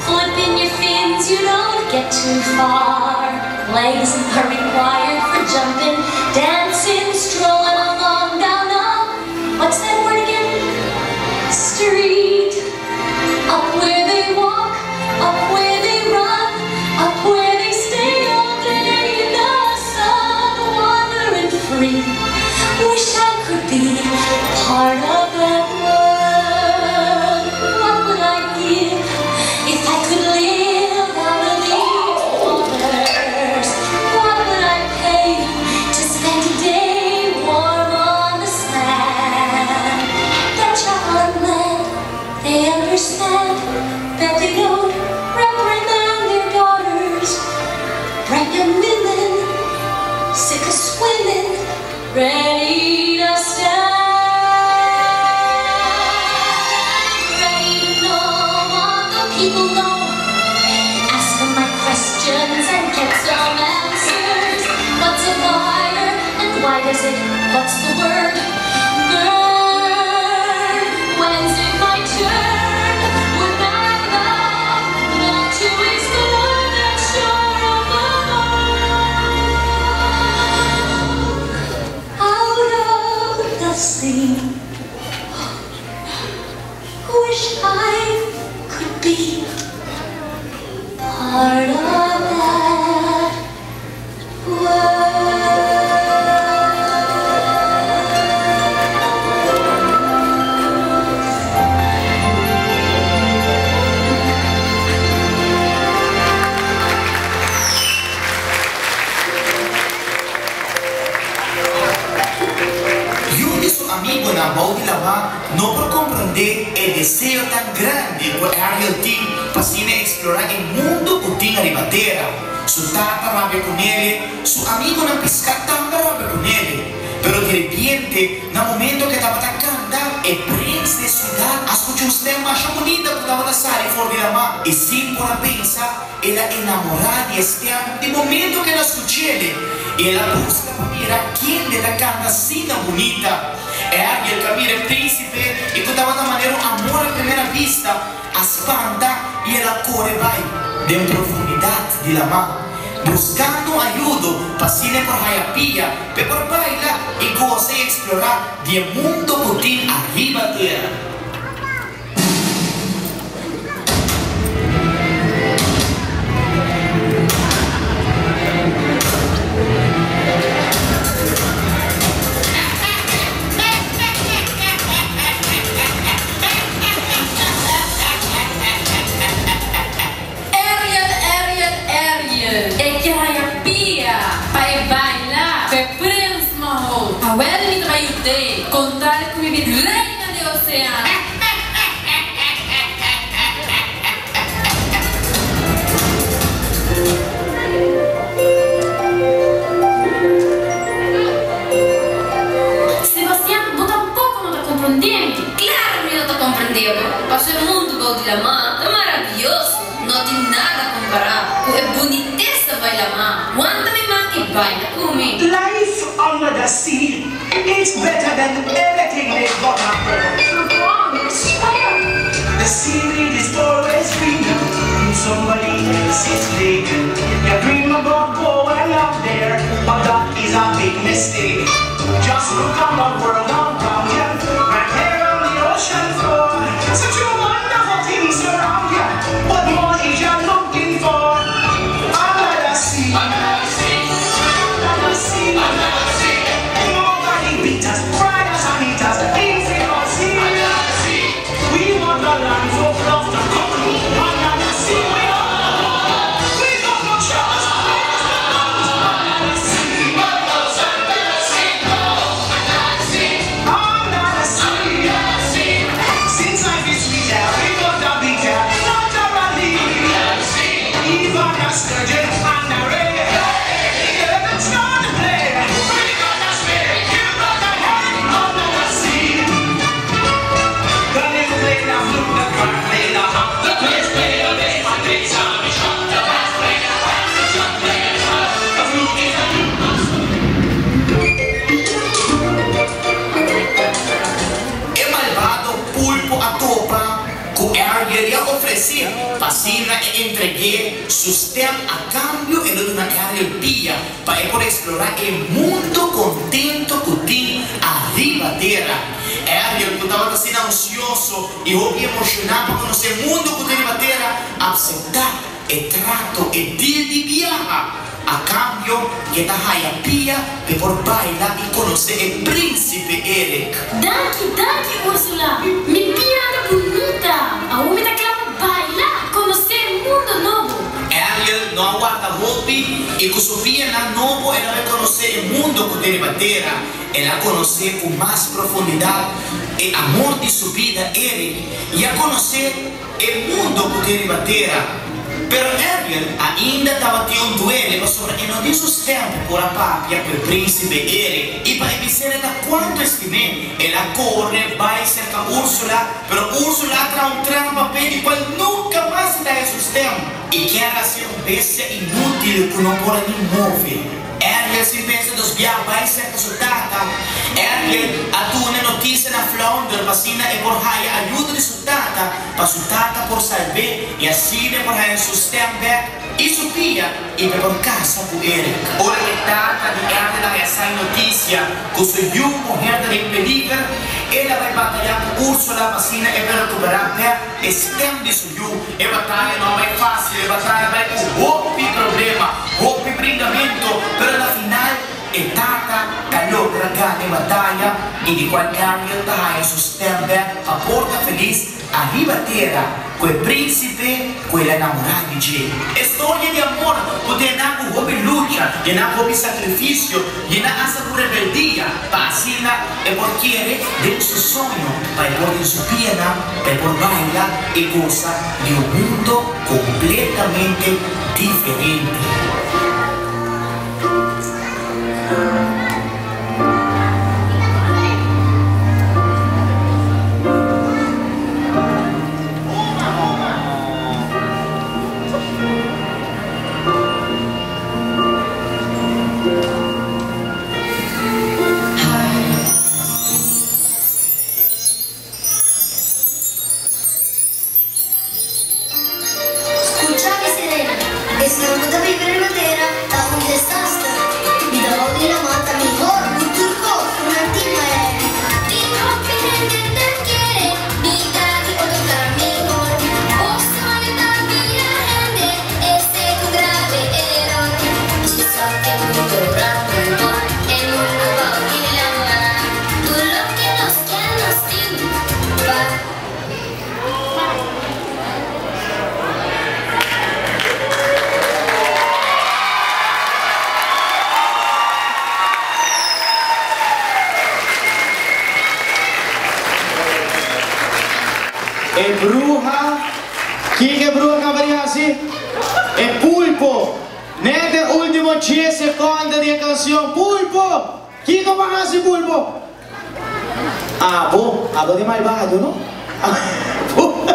Flipping your fins, you don't get too far. Legs are required for jumping, dancing, strolling along down the, what's that word again? Street. Up where they walk, up where they run, up where they stay all day in the sun, wandering free. Wish I could be part of that world. What would I give if I could live out of these waters? What would I pay to spend a day warm on the sand? Betcha on land they understand that they don't reprimand their daughters. Pregnant women, sick of swimming, ready to stand, ready to know what the people know. Ask them my questions and get some answers. What's a fire and why does it, what's the word, burn? When's it my turn? Would I love not to explore that shore of the world? Out of the sea. Wish I could be part of that Yu di su amigunan bou di laman no por komprondé e deseo tan grandi ku Ariel tin pa asina eksplorá e mundu ku tin ariba tera. Su tata rabia ku nele, su amigunan piská tambe rabia ku nele. Pero direpiente, na momento ku e tabata kanta, e prens di e siudat a skucha un stèm masha bunita ku tabata sali for di laman. I sin por a pensa, el a enamorá di e stèm di momento ku el a skuch'ele. I el a buska pa mira kende ta kanta asina bunita. Ariel ku a mira e prínsipe i ku tabata manera un amor a primera bista, a spanta i el a kore bai den profundidat di laman, buskando ayudo pa asina e por haya pia p'e por baila i gosa i eksplorá di e mundo ku tin ariba tera. maravioso, no tin nada kompará ku e bunitesa bai lamá. Wanta mi man i baila ku mi. Life under the sea it's better than anything they've got up there. The seaweed is always greener in somebody else's lake. You dream about going up there, but that is a big mistake. Just look at the world around you, right here on the ocean floor. Such a wonderful things around you. What more is you looking for? Under the sea, under the sea, under the sea, under the sea. Nobody beat us, fry us and eat us, in sea. Under the sea. We want the land for love to come under the sea. We are, we got no troubles, under the sea. Under the sea, under the sea, under the sea. Since life is sweet, yeah, we got to be there naturally. Even a sturgeon and a ray. Yeah, it's not a play. We got a spirit, you got a head under the sea. The little play, the flute, the crab play, the harp, the players play, the bass, and they the shop, the bass play, the bass, the drum play, the harp, the flute is the E malbado pulpo a topa ku Ariel i a ofresé pa asina e entreg'é su stèm a kambio e lo duna Ariel pia pa e por eksplorá e mundu kontentu ku tin ariba tera. Ariel ku tabata asina ansioso i hopi emoshoná pa konosé e mundu ku tin riba tera a apseptá e trato, e deal di biaha. A kambio e ta haya pia p'e por baila i konosé e Prínsipe Eric. Danki, danki Ursula! Mi pia ta bunita! Awor mi ta kla pa baila, konosé mundo nobo! Ariel no a warda hopi i ku su pianan nobo el a bai konosé e mundo ku tin riba tera. El a konosé ku mas profundidat e amor di su bida, Eric, i a konosé e mundo ku tin riba tera. Pero Ariel ainda tabatin un duele pasobra e no tin su stèm pa por a papia ku e prínsipe Eric i pa e bis'é ta kuantu estim'é. El a kore bai serka Úrsula, pero Úrsula a traha un trampa p'e di kual nunka mas e ta haña su stèm. E kier hasié un bestia inútil ku no por a ni move. Ariel sin pensa dos bia bai serka su tata. Ariel a duna notisia na Flounder pa asina e por haya ayuda di su tata pa su tata por salb'é i asina e por haña su stèm bèk i su pia i pa e por kasa ku Eric. Ora e tata di Ariel a haña sa e notisia ku su yu muher ta den peliger, el a bai batayá ku Ursula pa asina e por rekuperá bèk e stèm di su yu. E bataya no a bai fásil, e bataya a bai ku hopi problema, hopi bringamentu, pero na final e tata ta logra gana e bataya i di kual Ariel ta haña su stèm bèk pa por ta felis ariba tera ku e prínsipe ku el a namorá di dje. E storia di amor ku ta yená ku hopi lucha, yená ku hopi sakrifisio, yená asta ku rebeldia, pa asina e por kere den su soño, pa e por den su pianan, pa e por baila i gosa di un mundo kompletamente diferente. Skucha mi sirena, esnan ku ta biba riba tera ta un desaster. Mi ta hou di laman ta mihor ku tur kos ku nan tin na e. Tin hopi hende ta kere bida di otro ta mihor. Boso no ta mira hende, esei ta un grave eror. Djis ot e mundu rònt rònt, e mundu bou di laman. Tur loke nos kier nos tin pa. E bruha, Kiko e bruha kaba di hasi? E pulpo, Net e ultimo dies sekonde di e kansion, Pulpo! Kiko bo a hasi pulpo? Abo, abo di malbado no? Abo.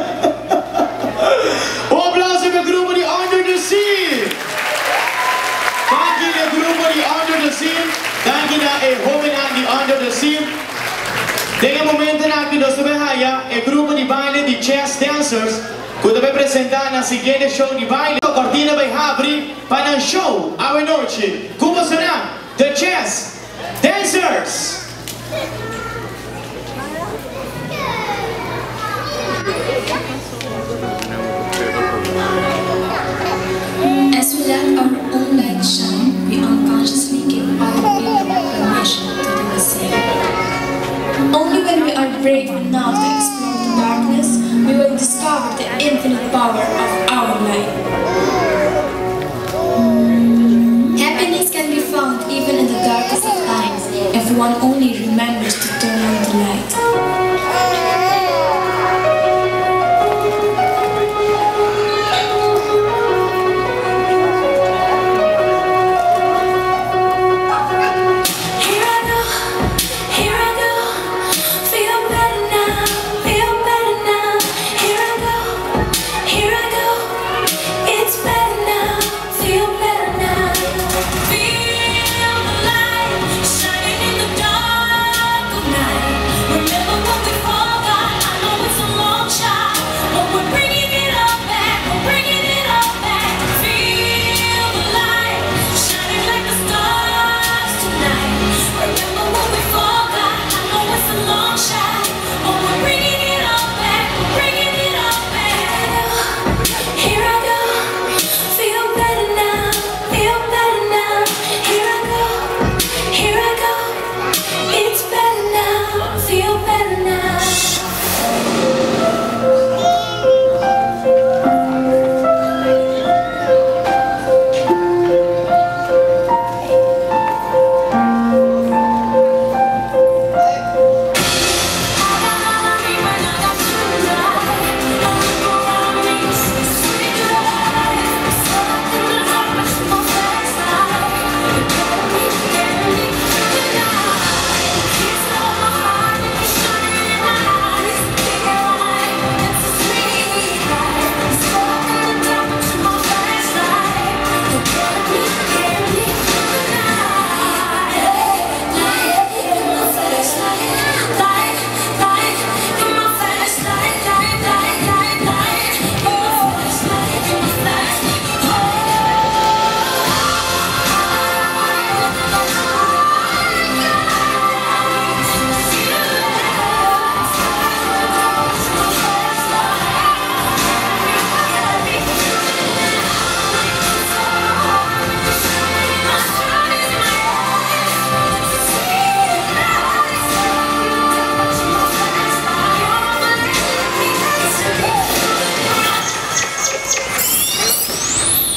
Den e momentonan aki nos ta bay haya e grupo di baile di Chess Dancers cu ta bay presenta nan siguiente show di baile. Cortina bay habri pa nan show awe nochi. Cu bosonan, The Chess Dancers! As we let our own light shine, we unconsciously give other people permission to do the same. Only when we are brave enough to explore the darkness, we will discover the infinite power of our light. Happiness can be found even in the darkest of times, if one only remembers to turn on the light. Here I go, here I go, feel better now, feel better now. Here I go, here I go, it's better now, feel better now. Feel the light shining in the dark of night. Remember what we forgot. I know it's a long shot, but we're bringing it all back. We're bringing it all back. Feel the light shining like the stars tonight. Remember what we forgot. I know it's a long shot, but we're bringing it all back. We're bringing it all back. Here I go, feel better now, feel better now. Here I go, here I go, it's better now, feel better now.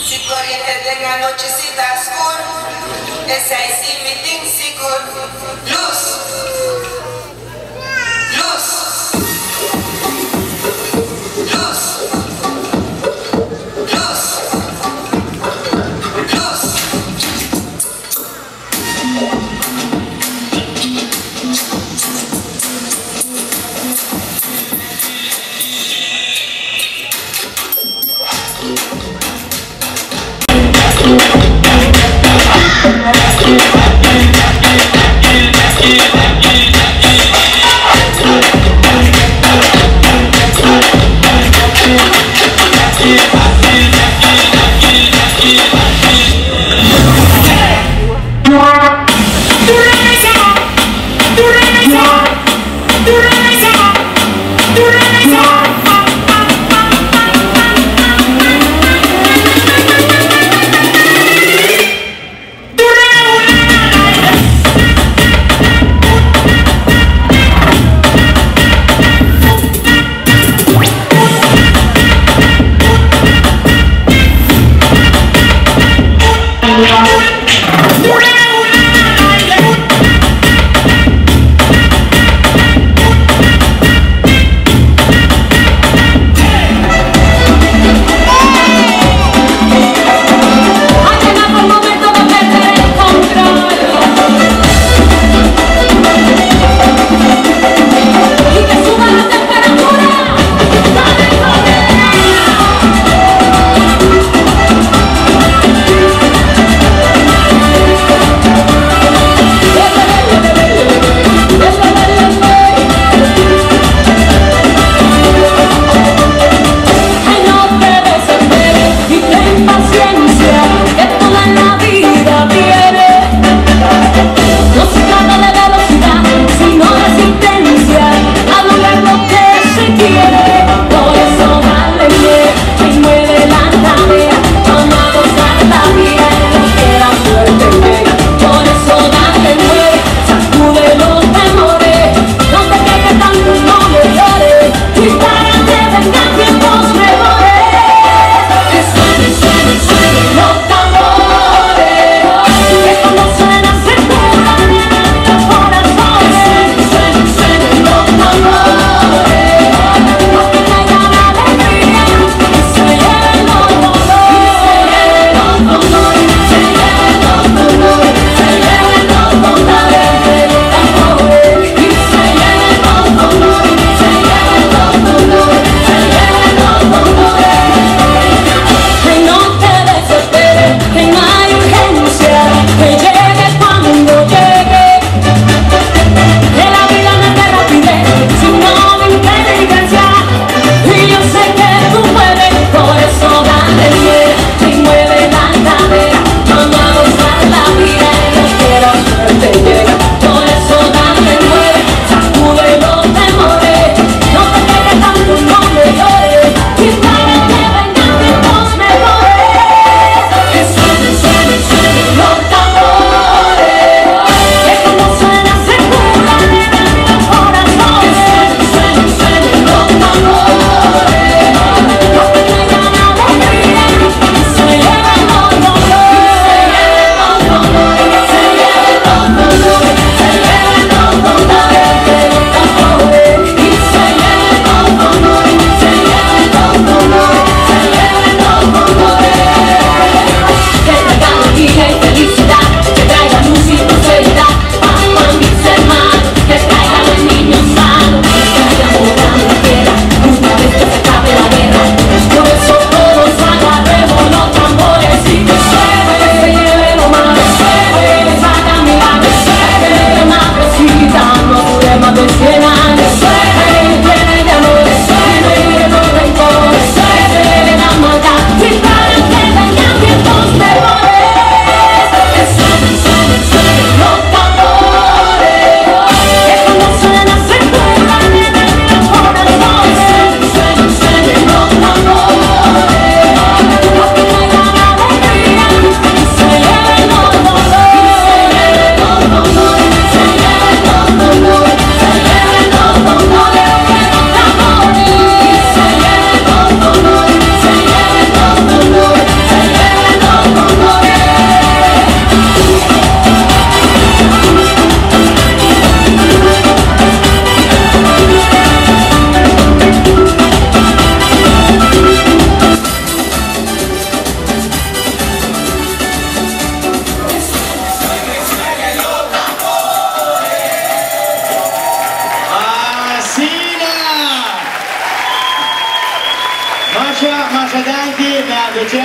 Si coriente den anochecita oscuro, esey si mi tin sigur. Luz! Luz! Luz! Luz! Luz!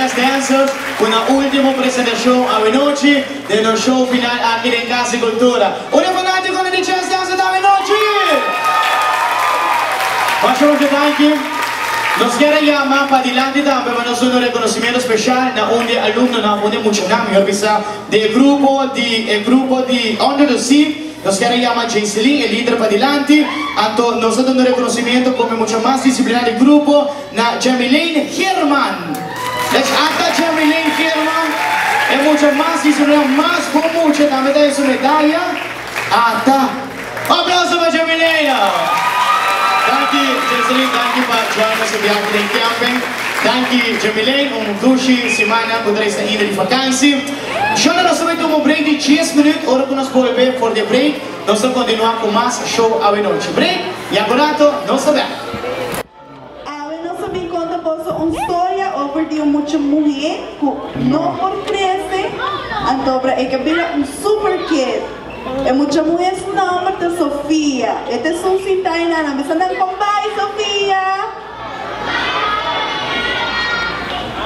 Jazz Dancers ku nan último presentashon awenochi den nos show final aki den Kas di Kultura. Unda e fanátikonan di Jazz Dancers ta awenochi? Masha masha danki. Nos kier a yama padilanti tambe pa nos duna un rekonosimiento speshal na un di e alumnonan, un di e muchanan mihor bisa, di e grupo di e grupo di Under the Sea. Nos kier a yama Jayceline, e lider padilanti. Anto nos ta duna un rekonosimiento komo e mucha mas disipliná di grupo na Jamilaine Geerman. Lech ata Jamilaine Geerman, e mucha mas disipliná, mas bon mucha tambe ta den su medaya. Ata. Un aplauso pa Jamilaine! Danki Jayceline, danki pa join nos e biahe den camping. Danki Jamilaine, un dushi simana ku traes ainda di vakansi. Shona nos ta bai tuma un break di dies minuut, ora ku nos bolbe for di e break nos ta kontinua ku mas show awenochi. Break y akorato nos ta bek. Awe nos a bin konta boso un storia over di un mucha muhé ku no por krese, antobra e ke bira un super kid. E mucha muhé su nòmber ta Sofia. E ta esun sintá einan. A bisa nan kon bai, Sofia?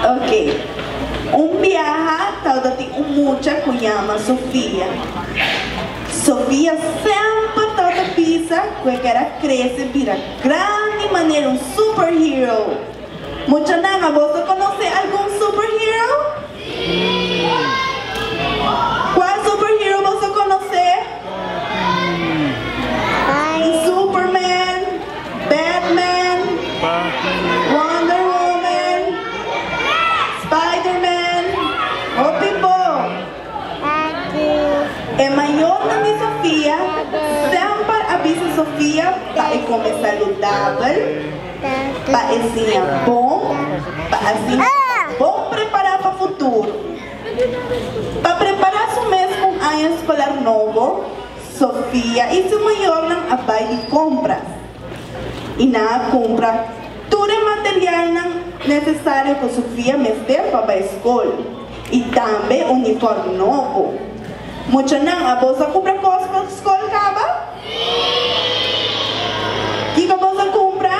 Ok. Un biaha tabata tin un mucha ku yama Sofia. Sofia semper tabata bisa ku e kere a krese bira grandi manera un superhero. Muchanan, abos a konosé algun superhero? Kua superhero boso konosé? Superman, Batman, Wonder Woman, Spiderman, hopi bo! E mayornan di Sofia semper a bisa Sofia pa e kome saludabel, pa e siña bon, pa asina e ta bon prepará pa futuro. Pa prepará su mes pa un aña eskolar nobo, Sofia i su mayornan a bai di kompras i nan a kumpra tur e materialnan nesesario ku Sofia mester pa bai skol i tambe unifòrm nobo. Muchanan, abos a kumpra kos pa skol kaba? Kiko boso a kumpra?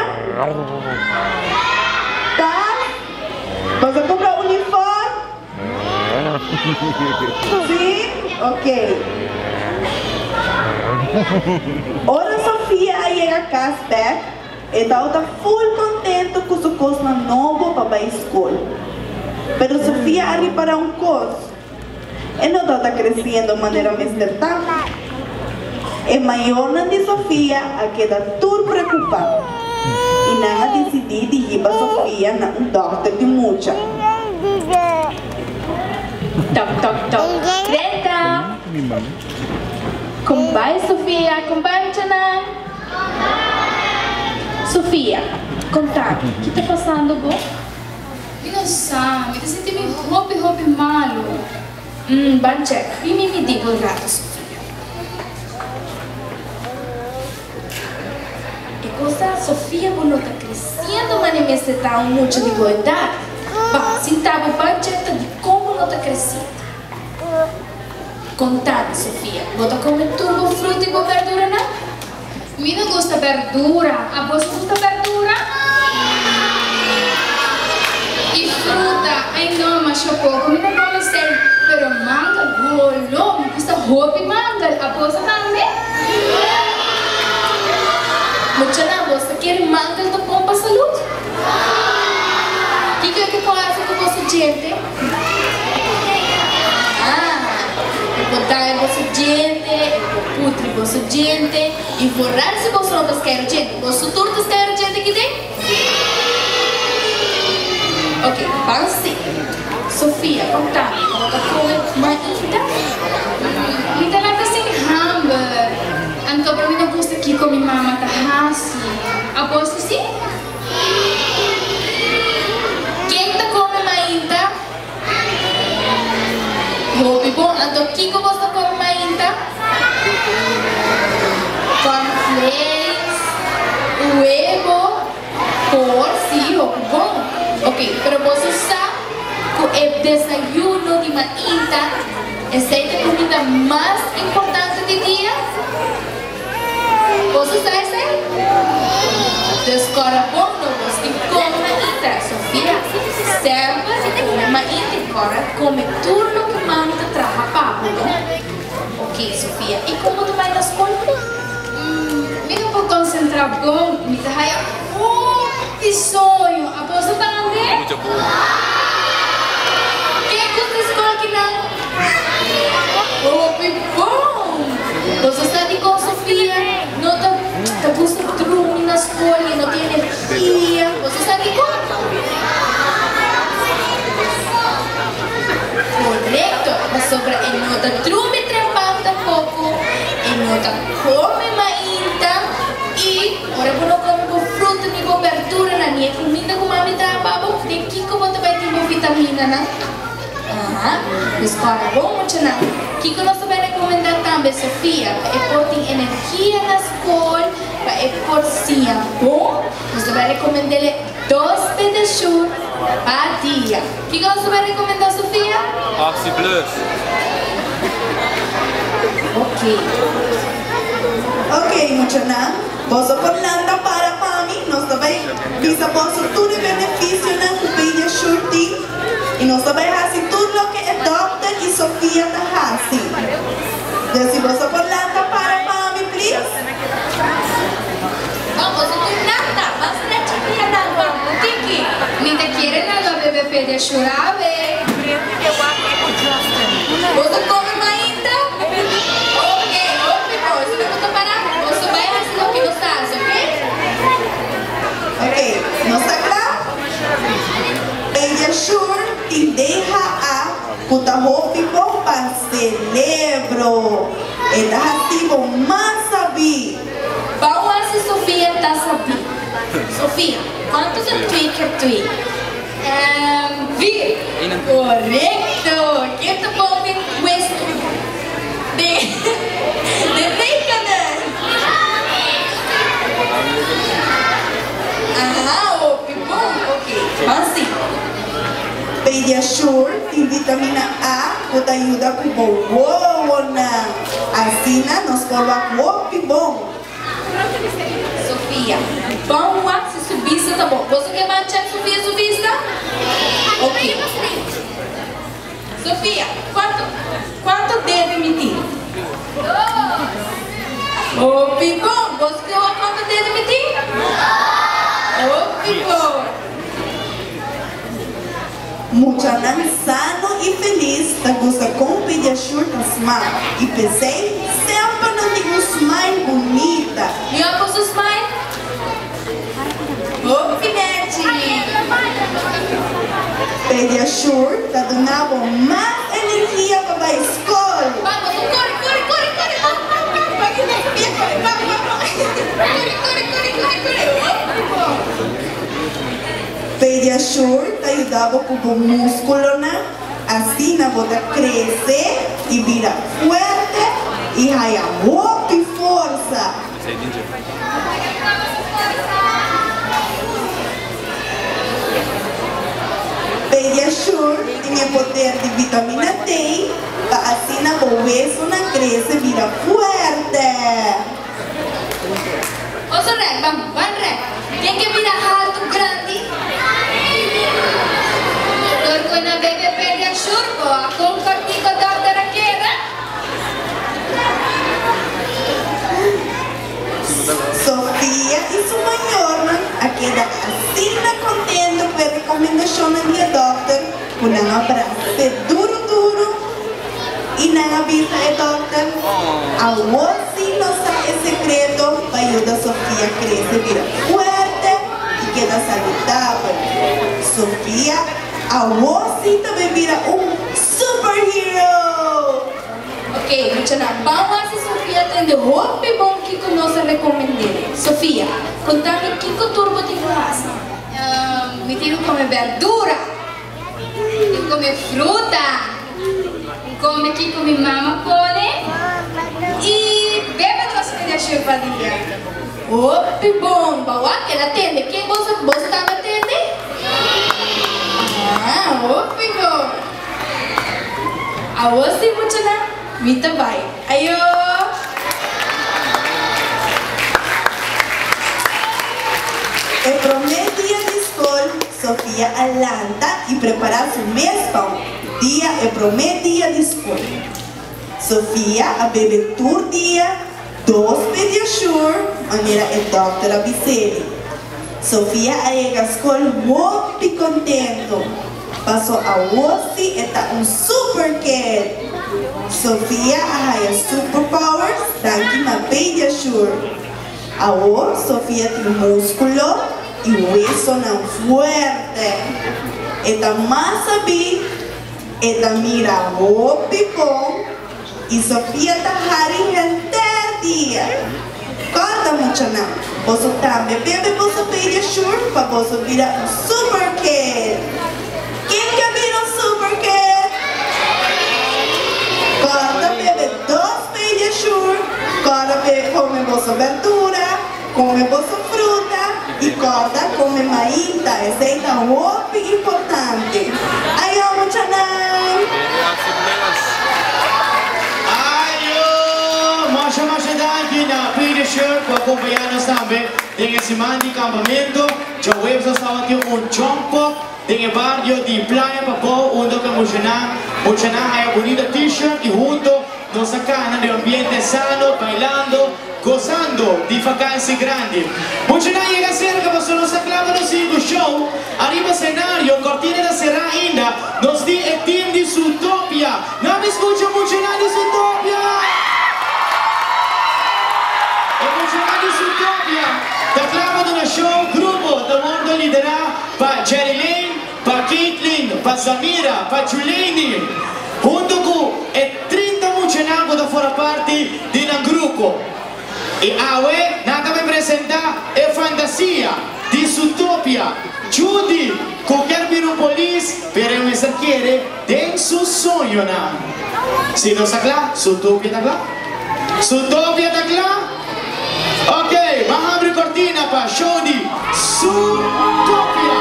Tas? Boso a kumpra uniform? Si? Ok. Ora Sofia a yega kas bek, e tabata ful kontentu ku su kosnan nobo pa bai skol. Pero Sofia a ripará un kos. E no tabata kresiendo manera mester ta. E mayornan di Sofia a keda tur preokupá i nan a disidí di hiba Sofia na un dòkter di mucha. Tok, tok, tok. Drenta! Kon bai, Sofia? Kon bai, muchanan? Sofia, konta mi, ki ta pasando bo? Mi no sa, mi ta sinti mi hopi hopi malu. Mm, ban check. Bin mi midi un rato, Sofia. E cos ta, Sofia, bo no ta creciendo mane mester ta un mucha di bo edad. Ba, sinta bo ban check ta dicon bo no ta creciendo. Conta mi, Sofia, bo ta come tur bo fruta y bo berduranan? Mi no gusta berdura. Abos gusta berdura? I fruta? Ai no, masha poko mi ta come esei. Pero mangel, holo, mi gusta hopi mangel. Abos tambe? Muchanan, bos ta kere mangel ta bon pa salud? Kiko e ke por hasi ku boso djente? Ah, e por daña boso djente, e por putri boso djente, i foral si boso no ta skèru djente. Boso tur ta skèru djente aki den? Ok, ban si. Sofia, konta mi, bo ta kome mainta? Mi ta lanta sin hamber, anto pero mi no gusta kiko mi mama ta hasi. Aboso si? Ken ta kome mainta? Hopi bon. Anto kiko bos ta kome mainta? Cornflakes, webo, por si, hopi bon. Ok, pero boso sa ku e desayuno di mainta esei ta e kuminda mas importante di dia? Boso sa esei? Dus kòrda bon no bos tin kome mainta. Sofia, Semper kome mainta i kòrda kome tur loke mami ta traha pa bo, no? Ok, Sofia, i kon bo ta bai na skol? Mi no por konsentrá bon, mi ta haya hopi soño. Aboso tambe? Ke gusta skol kinan? Hopi bon! Boso sa dikon Sofia no ta ta gusta drumi na skol i no tin energia? Boso sa dikon? Korekto, pasobra e no ta drumi trempan tampoko, e no ta kome mainta i ora bo no kome bo fruta ni bo berduranan ni e kuminda ku mami traha pa bo, den kiko bo ta bai tin bo vitaminanan? Aha, pues kòrda bon muchanan. Kiko nos ta bai rekomendá tambe Sofia pa e por tin energia na skol, pa e por siña bon? Nos ta bai rekomend'é dos pedeshur pa dia. Kiko nos ta bai rekomendá Sofia? Oxi Plus. Ok. Ok muchanan, boso por lanta para pa mi, nos ta bai bisa boso tur e benefisionan ku Pediasure tin i nos ta bai hasi tur loke e dòkter i Sofia ta hasi. Dus si boso por lanta para pa mi please. Bon, boso tur lanta, ban stretcha pianan, ban, un tiki. Mi ta kere nan lo bebe Pediasure awe. Boso come mainta? Ok, hopi bon. Esaki bo ta para? Boso bai hasi loke nos ta hasi, ok? Ok, nos ta kla? Pediasure tin DHA ku ta hopi bon pa selebro. E ta hasi bo mas sabí. Bou hasi Sofia ta sabí. Sofia, kuantu ta twee keer twee? Vier. Korekto! Ken ta bon den wiskunde? Den rekenen? Aha, hopi bon. Ok, ban si. Pediasure tin vitamina A ku ta yuda ku bo wowonan. Asina nos por wak hopi bon. Sofia, Ban wak si su bista ta bon. Boso ke ban check Sofia su bista? Ok. Sofia, Kuantu, kuantu dede mi tin? Hopi bon. Boso ke wak kuantu dede mi tin? Hopi bon. Muchanan sano i felis ta gusta kon Pediasure ta smak i p'esei semper nan tin un smile bunita. Mi a pon su smile hopi nechi. Pediasure ta duna bo mas energia pa bai skol. Bamos, kore, kore, kore, kore, bam, bam, bam, bam, bam, bam, bam, bam, kore, kore, kore, kore, kore, hopi bon. Pediasure ta yuda bo ku bo múskulonan, asina bo ta krese i bira fuerte i haya hopi forsa. Pediasure tin e poder di vitamina D pa asina bo wesonan krese bira fuerte. Oso rek, ban, ban rek. Ken ke bira haltu grandi? Dor ku na bebe Pediasure, bo a kompartí ku dòkter a keda? Sofia i su mayornan a keda asina kontentu ku e rekomendashonnan di e dòkter ku nan a bras'é duru duru i nan a bisa e dòkter, Awor sí nos sa e sekreto pa yuda Sofia krese bira fuerte i keda saludabel. Sofia awor sí ta bai bira un superhero! Ok, muchanan, ban wak si Sofia tende hopi bon kiko nos a rekomend'é. Sofia, konta mi kiko tur bo tin ku hasi. Mi tin ku kome berdura. Mi tin ku kome fruta. Mi kome kiko mi mama pone. I bebe dos pediasure pa dia. Hopi bon! Ban wak, el a tende. Ken boso, boso tambe a tende? Ah, hopi bon! Awor si muchanan, mi ta bai. Ayo! Sofia a lanta i prepará su mes pa un dia e promé dia di skol. Sofia a bebe tur dia dos Pediasure manera e dòkter a bis'é. Sofia a yega skol hopi kontentu paso awor si e ta un super kid. Sofia a haya superpowers danki na Pediasure. Awor Sofia tin múskulo i wesonan fuerte. E ta mas sabí, e ta mira hopi bon i Sofia ta hari henter dia. Kòrda muchanan, boso tambe bebe boso Pediasure pa boso bira un super kid! Ken ke bira un super kid? Kòrda bebe dos Pediasure, kòrda bebe kome boso berdura, kome boso fruta i kòrda kome mainta, esei ta hopi importante. Ayo muchanan! Ayo! Masha masha danki na Pediasure ku a kompañá nos tambe den e siman di kampamentu. Djaweps nos tabatin un jump up den e bario di Playa Pabou unda ku e muchanan muchanan haya bunita t-shirt i hunto nos a kana den un ambiente sano bailando gozando di vakansi grandi. Muchanan yega serka pasobra nos ta kla pa nos sigui ku show ariba senario kortina ta será ainda nos tin e team di Zootopia. Nan mi skucha muchanan di Zootopia! E muchanan di Zootopia ta kla pa duna show grupo ta wordo liderá pa Jerry Lane, pa Caitlin, pa Zamira, pa Juleini, hunto ku e 30 muchanan ku ta fora parti di nan grupo. I awe nan ta bai presentá e fantasia di Zootopia, Judy ku kier bira un polis pero e mester kere den su soñonan. Si nos ta kla, Zootopia ta kla? Zootopia ta kla? Ok, ban habri kortina pa show di Zootopia!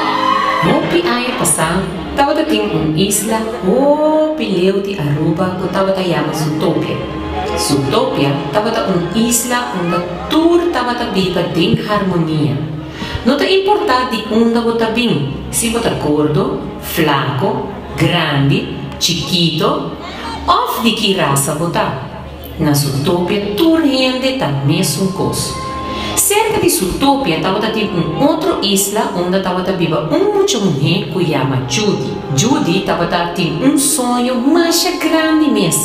Hopi aña pasá tabata tin un isla hopi leu di Aruba ku tabata yama Zootopia. Zootopia tabata un isla unda tur tabata biba den harmonia. No ta importá di unda bo ta bin, si bo ta gordo, flako, grandi, chikito òf di ki rasa bo ta. Na Zootopia tur hende ta mesun kos. Serka di Zootopia tabata tin un otro isla unda tabata biba un mucha muhé ku yama Judy. Judy tabata tin un soño masha grandi mes.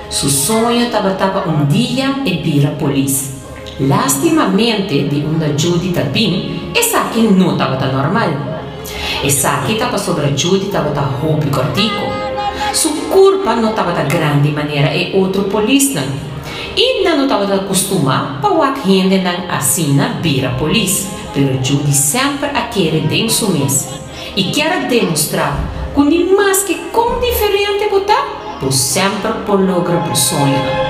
Su soño tabata pa un dia e bira polis. Lastimamente di unda Judy ta bin esaki no tabata normal. Esaki ta pasobra Judy tabata hopi kòrtiku. Su kurpa no tabata grandi manera e otro polisnan. I nan no tabata kustumá pa wak hendenan asina bira polis. Pero Judy semper a kere den su mes i kier a demostrá ku ni maske kon diferente bo ta, bo semper por logra bo soñonan.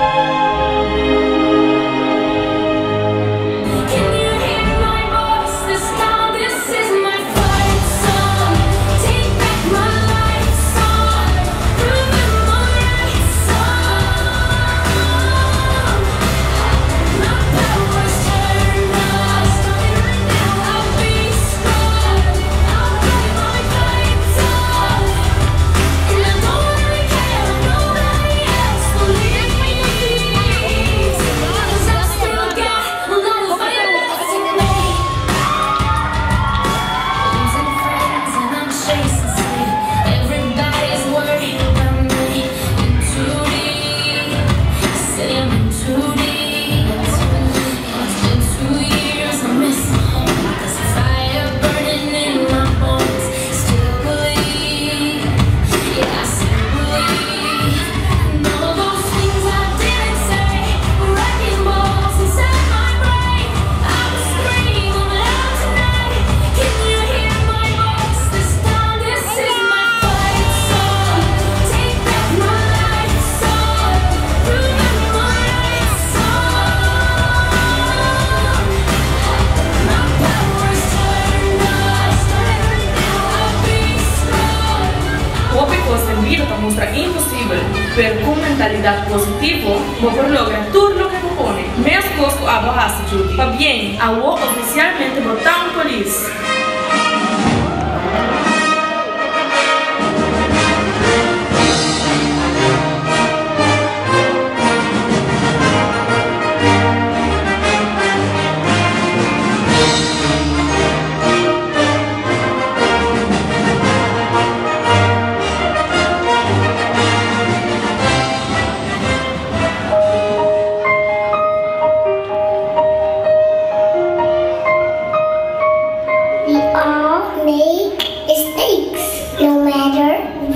Hopi kos den bida ta mustra imposibel, pero ku un mentalidat positivo bo por logra tur loke bo pone. Meskos ku abo hasi, Judy. Pabien, awo ofisialmente bo ta un polis!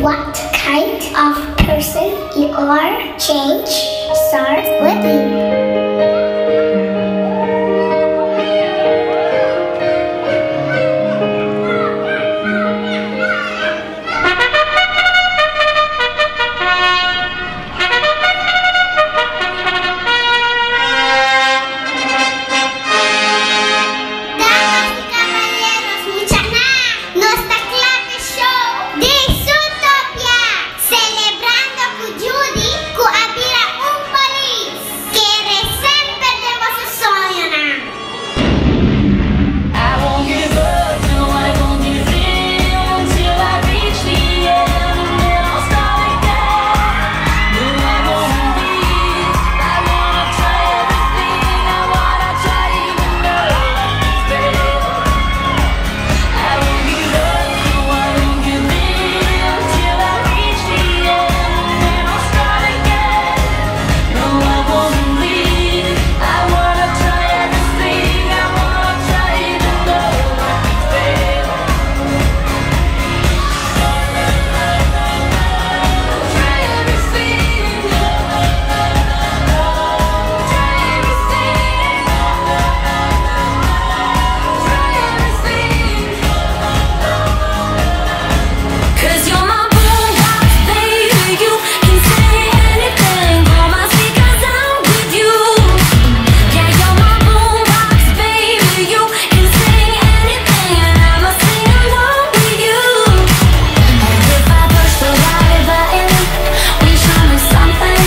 What kind of person you are? Change starts with you. Damas y caballeros, muchanan, nos ta cla p'e show di Zootopia, celebrando cu Judy cu a bira un polis. Kere semper den boso soñonan. I won't give up, no I won't give in until I reach the end and then I'll start again. No, I won't leave. I wanna try everything. I wanna try even though I fail. I won't give up, no I won't give in until I reach the end and then I'll start again. No, I won't leave. I wanna try everything. I wanna try even though I could fail. Try everything. Try everything. Try everything. 'Cause you're my boombox, baby. You can say anything. Blow my speakers out with you. Yeah, you're my boombox, baby. You can say anything, and I'ma sing along with you. And if I push the right button, we show me something.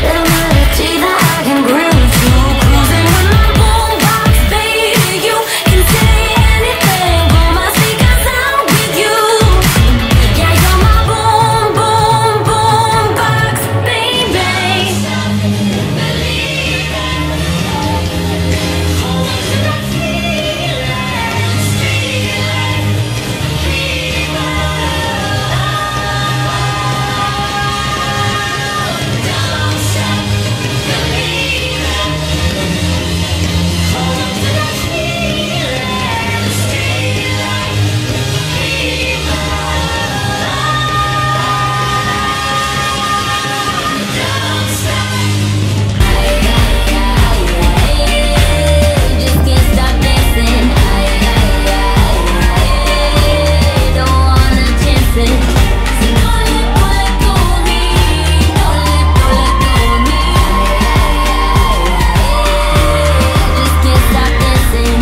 Little melody that I can groove to. Cruising with my boombox, baby. You can say anything. Blow my speakers out with you. Yeah, you're my boom, boom, boom box, baby. Just can't stop dancing. I don't wanna chance it. So don't let, don't let go of me. Don't let, don't let go of me. I just can't stop dancing.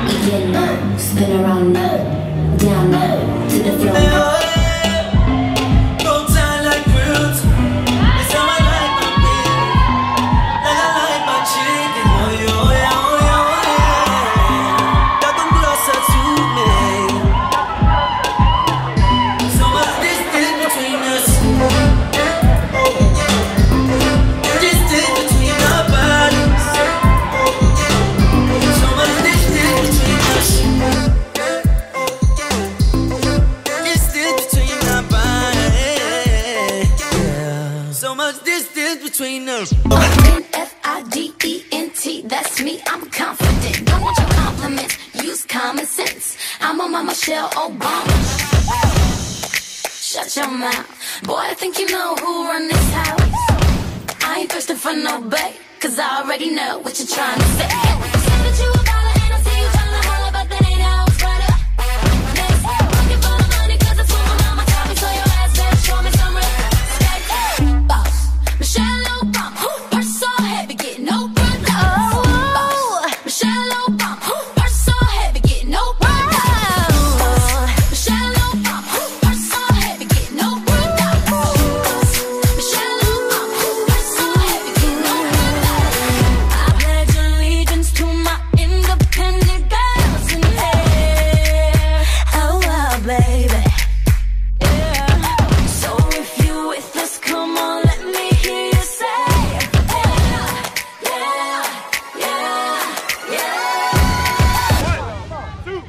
We get low, spin around now, down now, to the floor. Don't sound like fruit. It's how I like my beer. Like I like my chicken. Oh, yeah, oh, yeah, oh, yeah, oh, yeah. That come closer to me. So much distance between us. Distance between our bodies. So much distance between us. Distance between our bodies. Yeah. So much distance between us. F I D E N T, that's me, I'm confident. Don't want your compliments, use common sense. I'm on my Michelle Obama. Shut your mouth. Boy, I think you know who run this house. I ain't thirsting for no bait, 'cause I already know what you're trying to say. You say that you a baller and I see you trying to holler, but that ain't how it's right up. Next, looking for the money, 'cause that's what my mama taught me, so your ass better show me some respect. Boss, Michelle Obama, purse so heavy, get no brother. Boss, Michelle Obama, purse so heavy, get no brother. Michelle Obama, purse so heavy, get no brother. Michelle Obama, purse so heavy, get no brother. I pledge allegiance to my independent girls in here. Oh, oh, baby. Yeah. So if you with us, come on, let me hear you say, yeah, yeah, yeah, yeah. Two,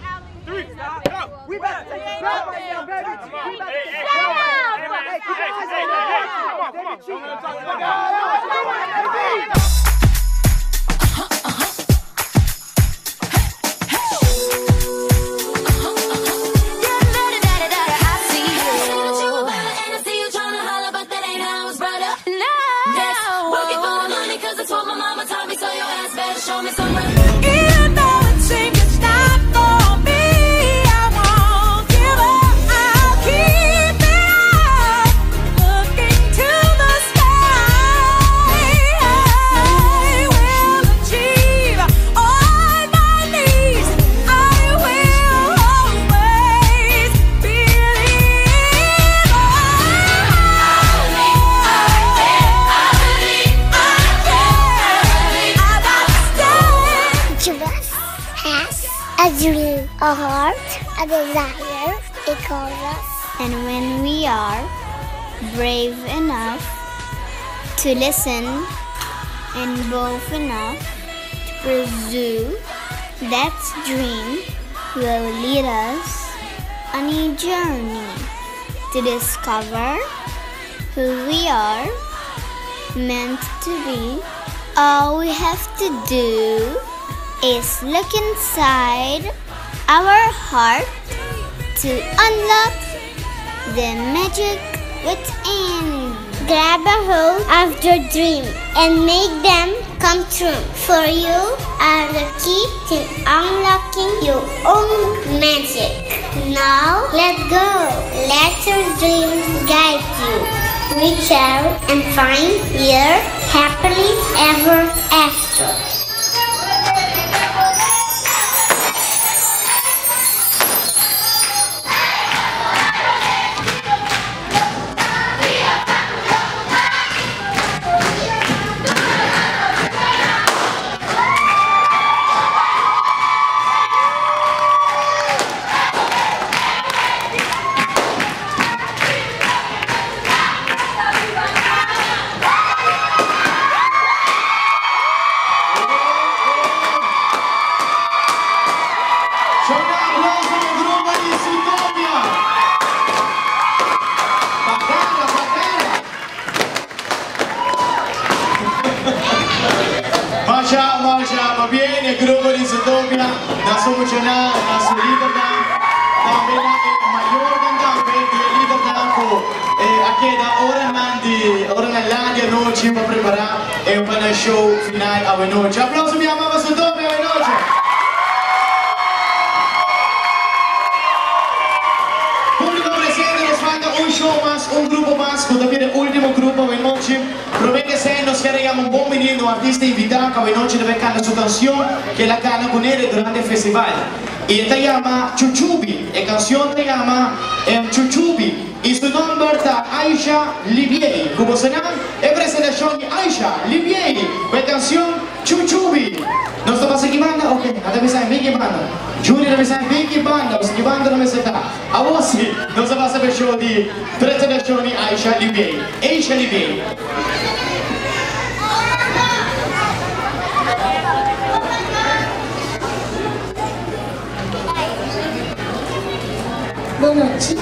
three, go. We about to take the belt right now, baby. We about to take the belt right now. Hey, keep your eyes on the ball. They be cheating. Come on, baby. I see you. Show me some Even though it seems it's not for me, I won't give up. I'll keep it up, looking to the sky. I will achieve on my knees. I will always believe. Each of us has a dream, a heart, a desire. It calls us. And when we are brave enough to listen and bold enough to pursue that dream will lead us on a journey to discover who we are meant to be. All we have to do is look inside our heart to unlock the magic within. Grab a hold of your dream and make them come true. For you are the key to unlocking your own magic. Now let go. Let your dreams guide you. Reach out and find your happily ever after. Show aplauso na grupo di Zootopia. Bacana, bacana. Masha, masha, pabien e grupo di Zootopia, na su muchanan, na su lidernan, tambe na e mayornan tambe, e lidernan cu a keda oranan di oranan laat di anochi pa prepara e pa nan show final awenochi. Aplauso mi ama pa Zootopia awenochi. Publico presente, nos falta un show mas, un grupo mas, cu tambe e ultimo grupo awenochi. Prome cu esey, nos kier yama un bon bini, un artista invita, cu awenochi ta bay canta su cancion, cu el a canta cu ne durante e festival. Y e ta yama Chuchubi, e cancion ta yama Chuchubi. Y su nomber ta Aisha Libiey. Cu bosonan, e presentacion di Aisha Libiey, cu e cancion Chuchubi. Nos ta pasa ki banda? Ok, a ta bisa bin ki banda. Junior ta bisa bin ki banda, pasobra ki banda no mester ta. Awor si, nos ta pasa p'e show di presentacion di Aisha Libiey. Aisha Libiey. Bon nochi.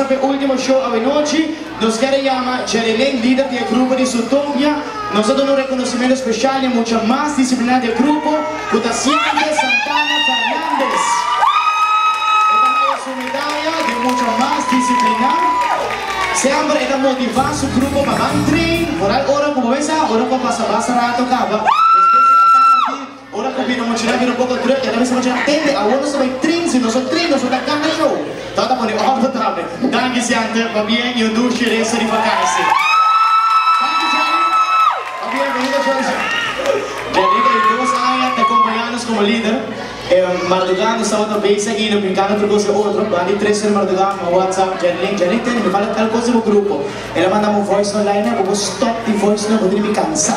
pa e ultimo show awe nochi, nos kier a yama Jerelyn, lider di e grupo di Zootopia. Nos a duna un reconocimento special na e mucha mas disciplina di e grupo, cu ta Siante Santana Fernandez. E ta haya su medaya di e mucha mas disciplina. Semper e ta motiva su grupo pa ban train, vooral ora cu bo mesa, ora cu a pasa basta rato caba, despues di atardi. Ora cu bira muchanan bira un poco druk, e ta bisa muchanan, Tende, awor nos ta bay train, si nos no train nos no ta gana show. Tabata pone ordo tambe. Danki Siante, pabien y un dushi resto di vakantie. Danki Jerry, pabien, bonita show. Jerry ta di dos aña ta acompaña nos como lider. Marduga nos tabata bezig ainda brincando otro cos y otro. Banda di tres ora marduga mi a whatsapp Jerry, Jerry tende mi fala tal cos di bo grupo. El a manda mi un voice note Laina, bo por stop di voice note, bo tene mi cansa.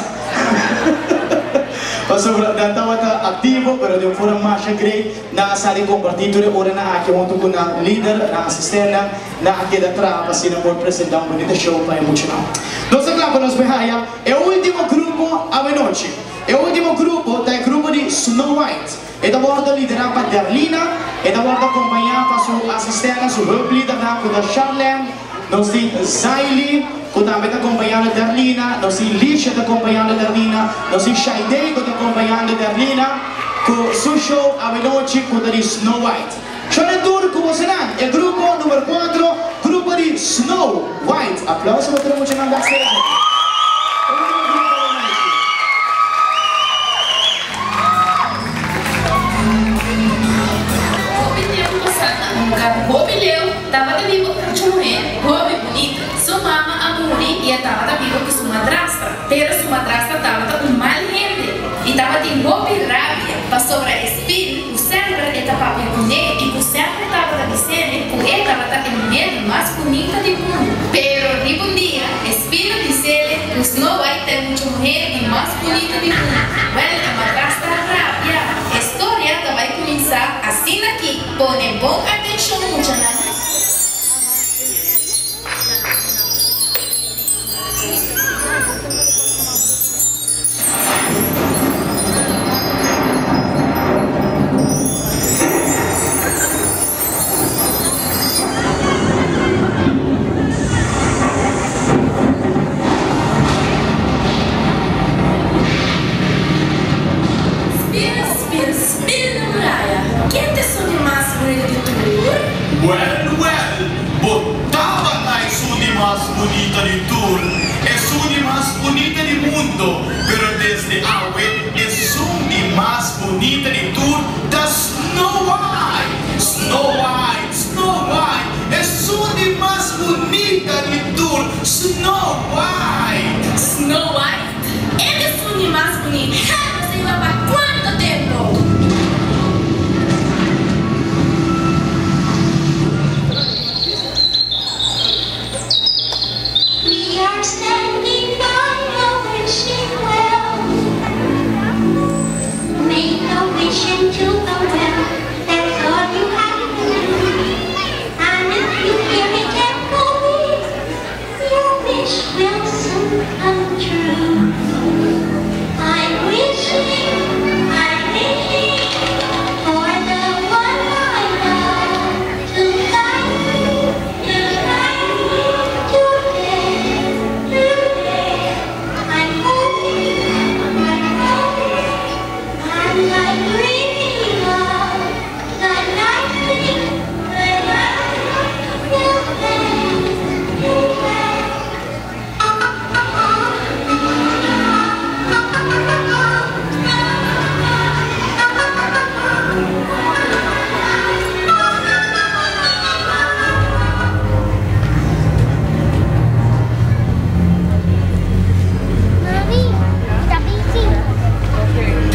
Pasobra nan tabata aktivo, pero den un forma masha great nan a sa di kompartí tur e oranan aki huntu ku nan lider, nan asistentnan. Nan a keda traha pa asina por presentá un bunita show pa e muchanan. Nos ta kla pa nos bai haya e último grupo awenochi. E último grupo ta e grupo di Snow White. E ta wòrdu liderá pa Derlina, e ta wòrdu akompañá pa su asistentnan, su hulplidernan ku ta Charlene, Nos tin Zaily cu tambe ta acompañando Derlina, nos tin Lisha ta acompañando Derlina, nos tin Shaidey cu ta acompañando Derlina cu su show awenochi cu ta di Snow White. Shone tur cu bosonan, e grupo numero cuatro, grupo di Snow White. Aplauso pa tur e muchanan backstage aki. Ultimo grupo awenochi. Hopi tempu pasá na un lugar hopi leu tabata biba un mucha muhé hopi bunita. Su mama a muri i e tabata biba ku su madrastra. Pero su madrastra tabata un mal hende i tabatin hopi rabia pasobra e spiritu ku semper e ta papia kuné i ku semper tabata bis'é ku e tabata e muhé di mas bunita di mundu. Pero riba un dia e spiritu bis'é ku Snow White ta e mucha muhé di mas bunita di mundu. Wèl, e madrastra rabia. E storia ta bai kuminsá asina aki. Pone bon atenshon, muchanan. Spil, spil, spil na muraya. Ken ta esun di mas bunita di tur? Wèl, wèl, bo tabata esun di mas bunita di tur, esun di mas bunita di mundo, pero desde awe esun di mas bunita di tur ta Snow White! Snow White, Snow White, esun di mas bunita di tur, Snow White! Snow White, e ta esun di mas bunita, nos ta hiba pa cuanto tempo? We are standing by a wishing well. Make a wish into the well. That's all you have to do. And if you hear it echoing, your wish will soon come true. I'm wishing, I'm wishing for the one I love to guide me, to guide me today, today. I'm hoping, I'm hoping, I'm like dreaming of the night when I will fade away. Mami, ta busy.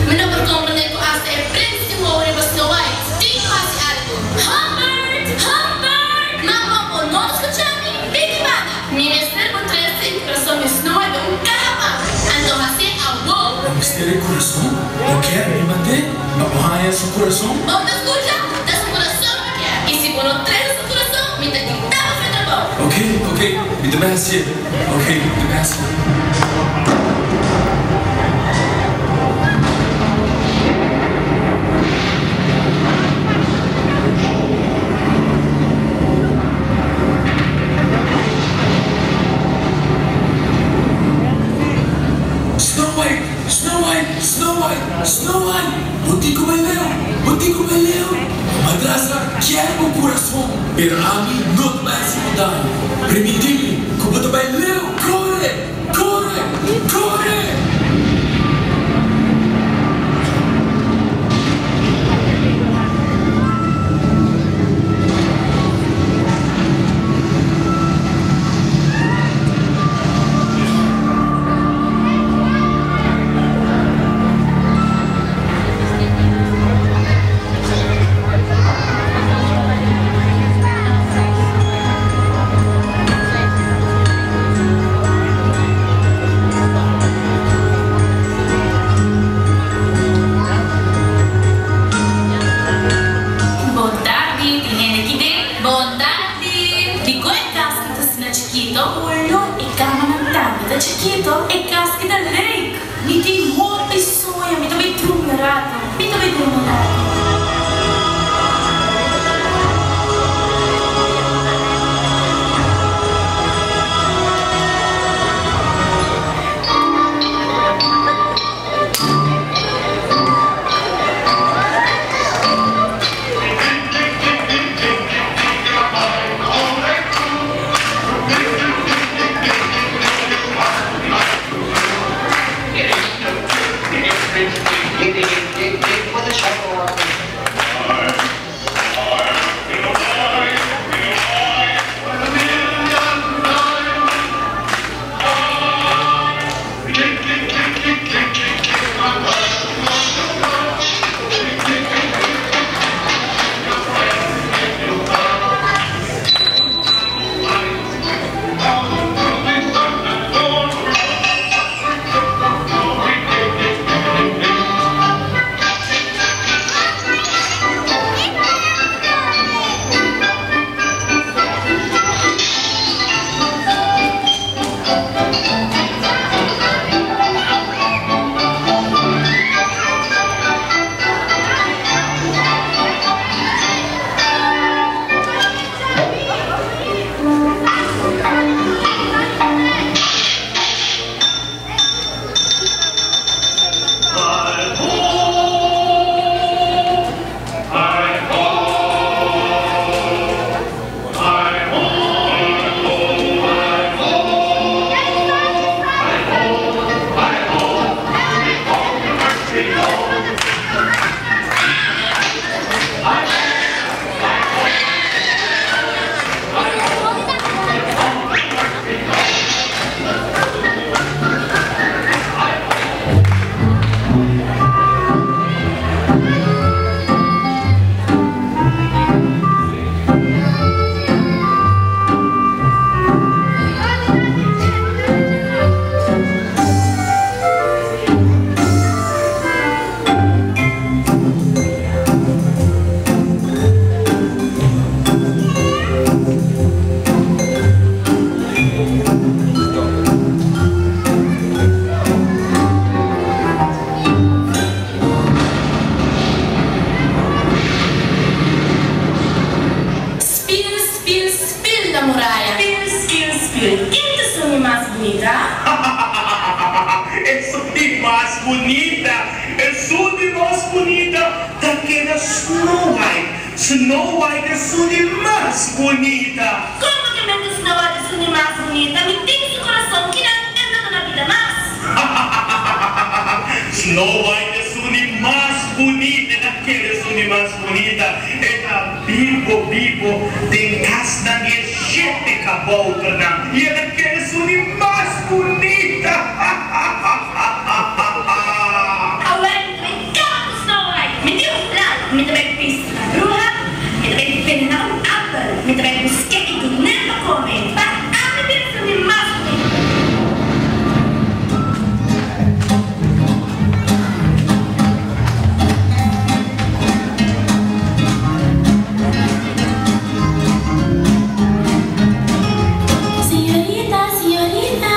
Mi no por comprende cu hasta e prins tin wowo riba Snow White. Tin cu haci algo. Humbert! Humbert! Ma bo no ta scucha mi? Bini banda! Mi mester bo trece e curason di Snow White den un caha pa mi. Anto hacié awo! Bo mester e curason? Bo kier mi mand'é pa bo haña su curason? Bo ta scucha? Ta su curason mi kier. Y si bo no trece su curason, mi ta grita bo fe trabou. Ok, ok, mi ta bay hacié. Ok, mi ta bay hacié. Bo tin ku bai leu. Bo madrastra kier bo kurason, pero ami no ta bai hasi bo daño. Primintí mi ku bo ta bai leu. Kore! Kore! Kore! Bon tardi, tin hende ki den? Bon tardi! Dikon e kas ki ta asina chikito? Olo, e kamanan tambe ta chikito. E kas ki ta leuk! Mi tin hopi soño, mi ta bai drumi un rato, mi ta bai drumi un rato. Spil, spil, spil na muraya. Spil, spil, spil. Ken ta esun di mas bunita? Esun di mas bunita, esun di mas bunita ta keda Snow White. Snow White esun di mas bunita. Como ke men ta Snow White esun di mas bunita? Mi tin su corazon, kinan e no ta na bida mas. Snow White esun di mas bunita, e ta keda esun di mas bunita. E ta bibo bibo den kasnan di e shete kabouternan i e ta keda esun di mas bunita. Awel mi ta bai kaba ku Snow White. Mi tin un plan. Mi ta bai pisca bruha, mi ta bai venena un apel, mi ta bai busk'é i dun'é pa kome, pa ami bira esun di mas bunita. Señorita, señorita,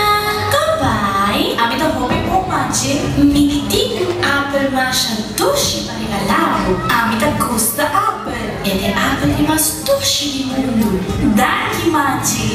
kon bai? Ami ta hopi bon manchi. Mi tin un apel masha dushi pa regalá bo. Ami ta gusta apel. E ta e apel di mas dushi di mundu. Danki, manchi.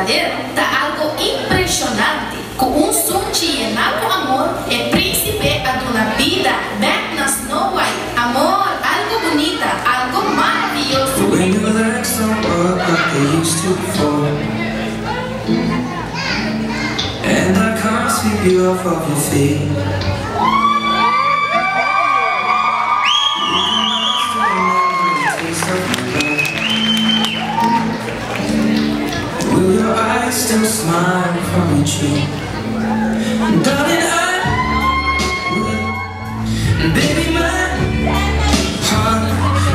berdadero. Ta algo impresionante. Cu un sunchi yena cu amor, e principe a duna bida bek na Snow White. Amor, algo bunita, algo maraviyoso. When your legs don't work like they used to before, and I can't sweep you off of your feet, you can still remember the taste of my love. Will your eyes still smile from your cheek? Darling, I will. Baby, my heart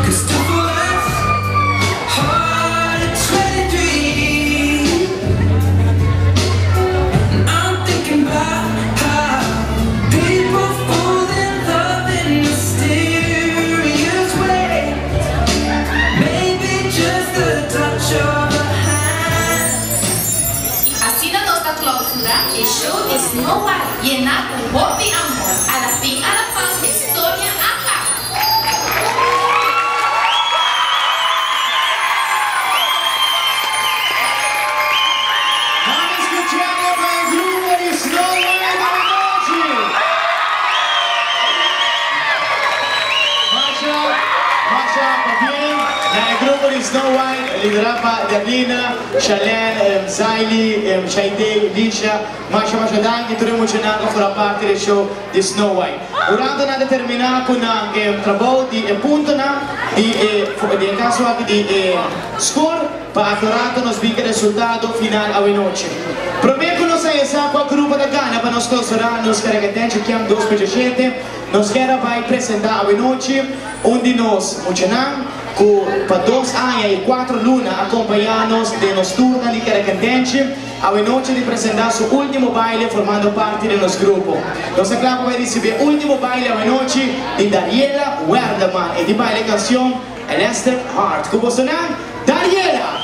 could stop for us. Heart at 23. And I'm thinking about how people fall in love in mysterious ways. Maybe just the touch of a hand. Asina nos ta clausura e show di Snow White, yena cu hopi amor. Alafin alafan, historia a caba. Vamos escuchando con el grupo de Snow White anoche. Masha, Masha, pabien, na e grupo di Snow White, lidera pa Danina, Shalene, Zaili, Shaide, Lisha, Masha, Masha danki, tur muchanan cu a forma parti di e show di Snow White. Durante nan termina cu e trabou di e puntonan, di e caso aki di e score, pa aclara nos bin cu e resultado final anochi. Prome cu nos sa cua grupo ta gana pa nos clausura nos Karaketenchi Camp 2017, nos kier bay presenta anochi un di nos muchanan, cu pa 2 aña y 4 luna a acompaña nos den nos tour di Karaketenchi, anochi ta presenta su ultimo baile formando parti di nos grupo. Nos ta cla pa ricibi e ultimo baile anochi di Dariela Werdeman y e baile cancion Elastic Heart. Cu boso, Dariela!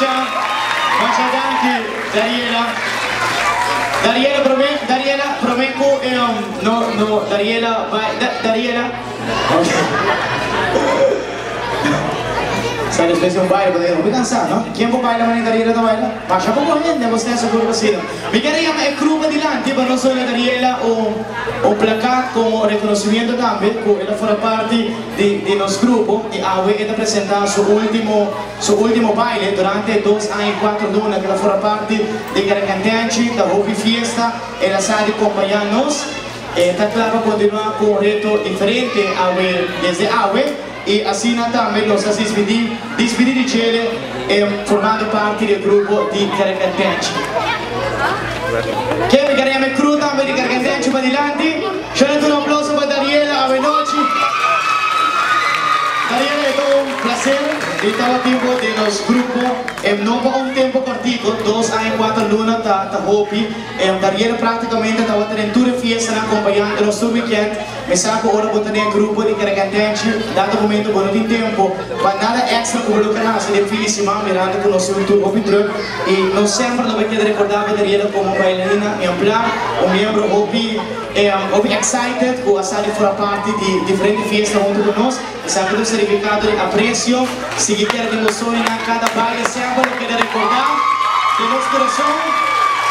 Masha, masha danki, Dariela. Dariela, prome, Dariela, prome ku um, no, no, Dariela, bai, da, Dariela. Sa despues di un baile, bo ta hopi kansa, no? Ken por baila manera Dariela ta baila? Masha poko hende bo sta sigur pa asina. Mi kere yama e crew padilanti pa nos duna Dariela un un plakat komo rekonosimiento tambe ku el a forma parti di di nos grupo i awe e ta presenta su ultimo su ultimo baile durante e dos aña i kuater luna ku el a forma parti di Karakantenchi ta hopi fiesta el a sa di kompaña nos. E ta kla pa kontinuá ku un reto diferente awe desde awe i asina tambe nos ta dispidí dispidí di djele formando parti di e grupo di Karakantenchi. Ke mi kere yama e crew tambe di Karakantenchi padilanti. Shona duna un aplauso pa Dariela awe nochi. Dariela e ta un placer di tabatin bo den nos grupo no pa un tempo cortico, dos aña y cuatro luna ta ta hopi. Dariela práktikamente tabata den tur e fiestanan kompañando nos tur wikènt. Mi sa ku ora bo ta den e grupo di Karakantenchi, dado momento bo no tin tempu pa nada èkstra ku bo lo ker hasi den fin di siman mirando ku nos tin un tur hopi drùk i nos semper lo bai keda rekordá bo Dariela komo bailarina ehemplar, un miembro hopi hopi excited ku a sali for parti di diferente fiesta huntu ku nos. Esaki ta un sertifikado di apresio. Sigui keda den bo soñonan kada baile semper lo keda rekordá den nos kurason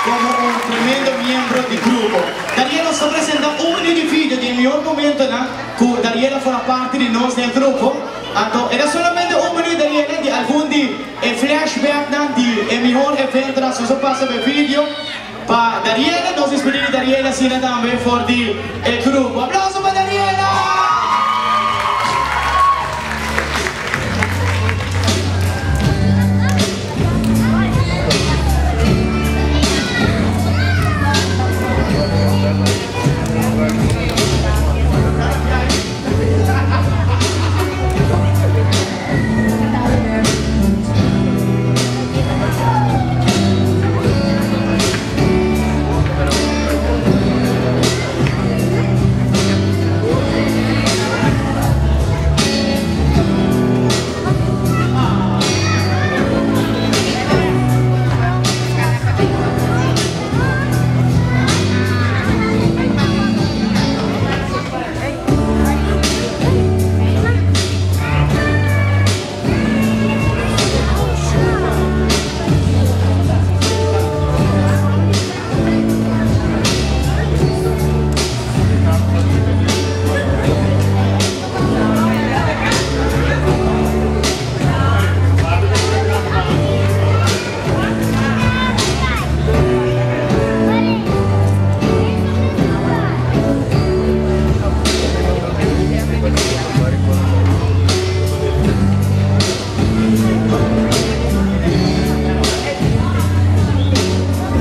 komo un tremendo miembro di grupo. Dariela nos ta presenta un minuut di video di e mihor momentonan ku Dariela forma parti di nos den e grupo. Anto e ta solamente un minuut Dariela di algun di e flashbacknan di e mihor eventonan so so pasa pa e video pa Dariela. Nos dispidi di Dariela asina tambe for di e grupo. Aplauso pa Dariela!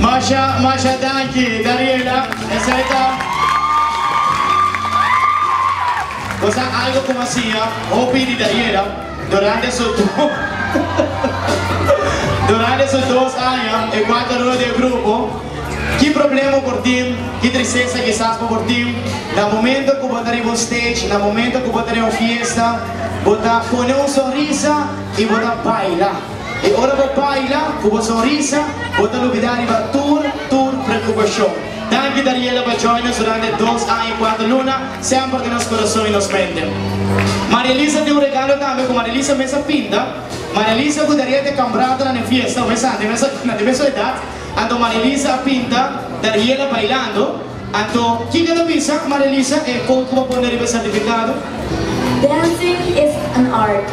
Masha, masha danki, Dariela. Esei ta. Bo sa algo ku a siña hopi di Dariela durante su durante su dos aña e kuater luna den e grupo? Ki problema bo por tin, ki tristesa kisas bo por tin na momento ku bo ta riba un stage, na momento ku bo ta den un fiesta, bo ta pone un sonrisa i bo ta baila. I ora bo baila ku bo sonrisa, bo ta lubida riba tur, tur preokupashon. Danki Dariela pa join nos durante dos aña i kuater luna, semper den nos kurason i nos mente. Maria Elisa tin un regalo tambe ku Maria Elisa mes a pinta. Maria Elisa ku Dariela ta e kambradanan den fiesta, mes a, na di mesun edat. Anto Marilisa a pinta Dariela bailando. Anto kiko ta bisa Marilisa e quote ku bo pone riba e sertifikado? Dancing is an art.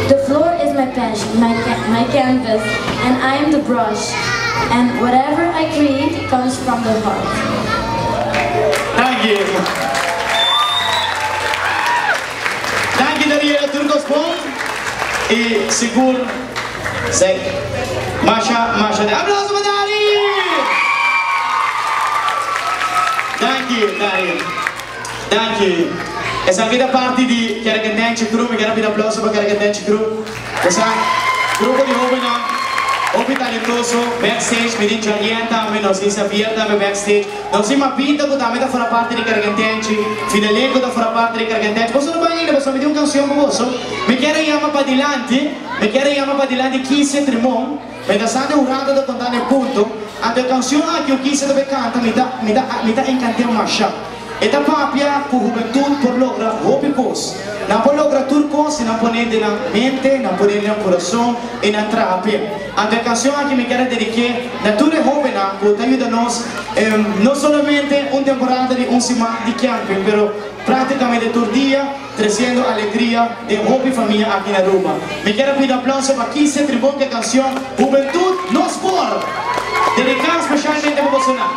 The floor is my passion, my my canvas, and I am the brush. And whatever I create comes from the heart. Danki. Danki Dariela tur kos bon i sigur. Sey. Masha masha de aplauso pa Dari! Danki Dari. Danki. Esaki ta parti di Kerkendenche Crew. Mi ker a pidi aplauso pa Kerkendenche Crew. Esa grupo di hobennan. Hopi talentoso, backstage, mi tin Jarian tambe, nos tin Xavier tambe backstage. Nos tin Mapita ku tambe ta forma parti di Cargantenchi, Fidelen ku ta forma parti di Cargantenchi. Boso no bai ainda pasobra mi tin un kanshon pa boso. Mi kier a yama padilanti, mi kier a yama padilanti Kise Trimon. Mientras tanto un rato ta contando e punto, anto e cancion aki cu Kise ta bay canta mi ta mi ta mi ta encant'e masha. E ta papia cu hubentud por logra hopi cos. Nan por logra tur cos si nan pone den nan mente, nan pone den nan curason y nan traha p'e. Anto e cancion aki mi kier a dedique na tur e hobennan cu ta yuda nos no solamente un temporada di un siman di camping pero practicamente tur dia. Treciendo alegria den hopi famia aki na Aruba. Mi kier a pidi aplauso pa Kise Tribon cu e cancion Hubentud Nos Por! Dedica specialmente pa bosonan.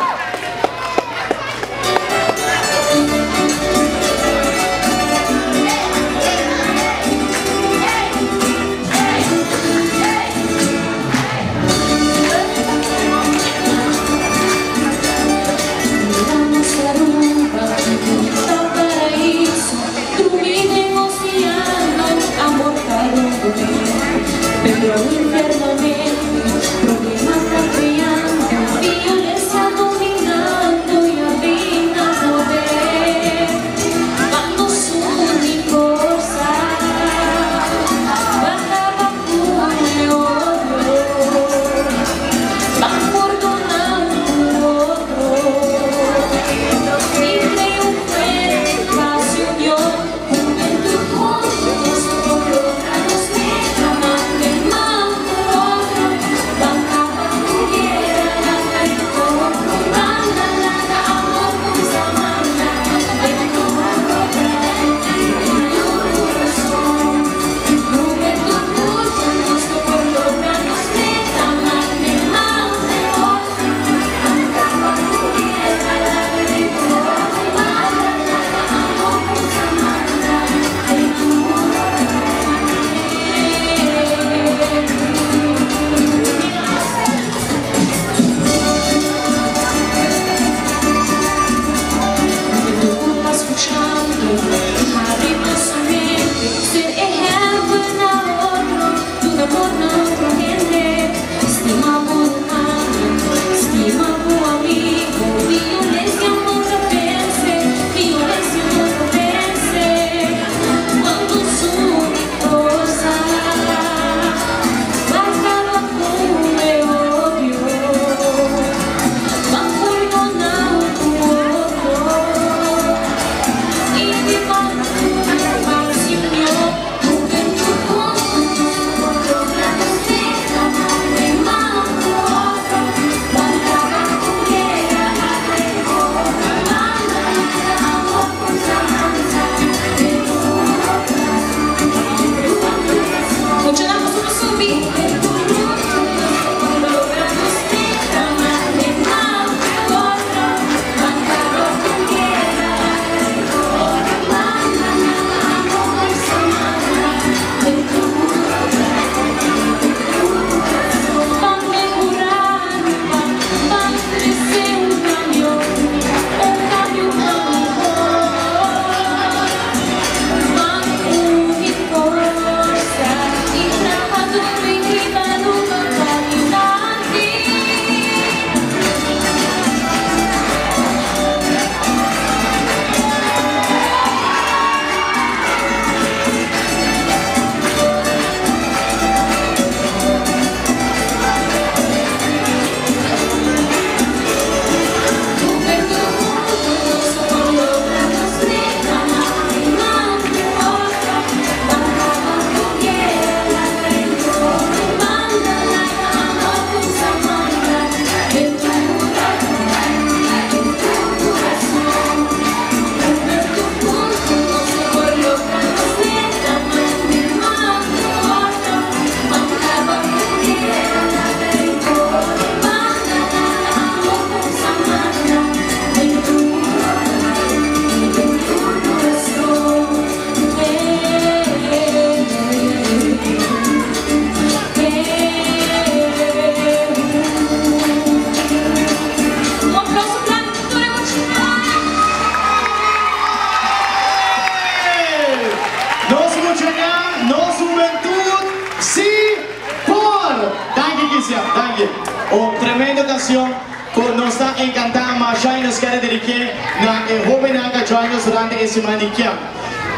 Patricia, danki. Un tremendo cancion cu nos ta encanta masha y nos kier a dedique na e hobennan cu a join nos durante e siman di camp.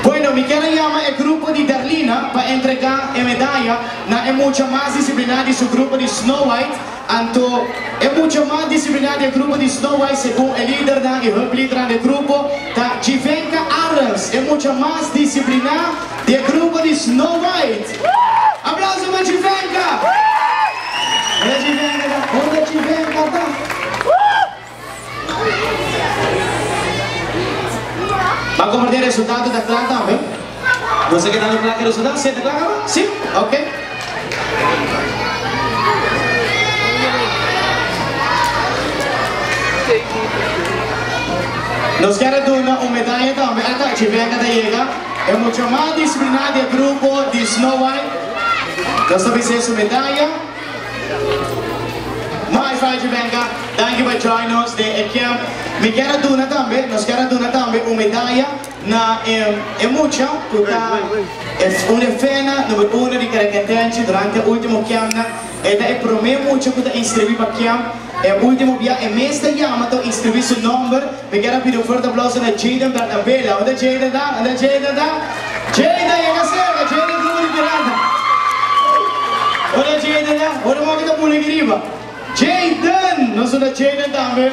Bueno, mi kier a yama e grupo di Darlina pa entrega e medaya na e mucha mas disciplina di su grupo di Snow White. Anto e mucha mas disciplina di e grupo di Snow White segun e lidernan y huplidernan di e grupo ta Jivenka Arends, e mucha mas disciplina di e grupo di Snow White. Aplauso pa Jivenka! Unda Jivenka ta? Unda Jivenka ta? Ban comparti e resultado ta cla tambe. Nos a keda no cla cu e resultado? Si, ta cla caba? Si? Ok. Nos kier a duna un medaya tambe. Ata, Jivenka ta yega. E mucha mas disciplina di e grupo di Snow White. Nos ta bis'é su medaya. Mai Fai Jivenka, danki pa join nos den e camp. Mi kier a duna tambe, nos kier a duna tambe un medaya na e mucha cu ta un e fena number uno di Kerekentenchi durante e ultimo campnan. E ta e prome mucha cu ta inscribi pa camp. E ultimo bia e mes ta yama ta inscribi su nomber. Mi kier a pidi un fuerte aplauso na Jayden Bernabela. Unda Jayden ta? Unda Jayden ta? Jayden yega cerca! Jayden grupo di Pirata. Unda Jayden ta? Unda moki ta puli aki riba? Jayden! Nos unda Jayden tambe.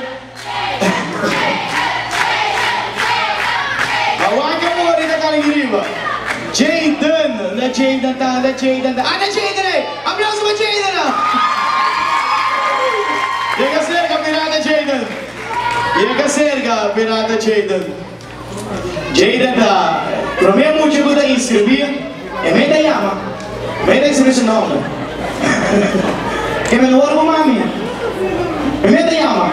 Awak e mori ta kali aki riba. Jayden! Unda Jayden ta? Unda Jayden ta? Anda Jayden ey! Aplauso pa Jayden! Yega cerca Pirata Jayden. Yega serka Pirata Jayden. Jayden ta prome mucha ku ta inskribí, e mei ta yama, mei ta inskribí su nomber. Ke mi no wòrdu ku mami, e mei ta yama.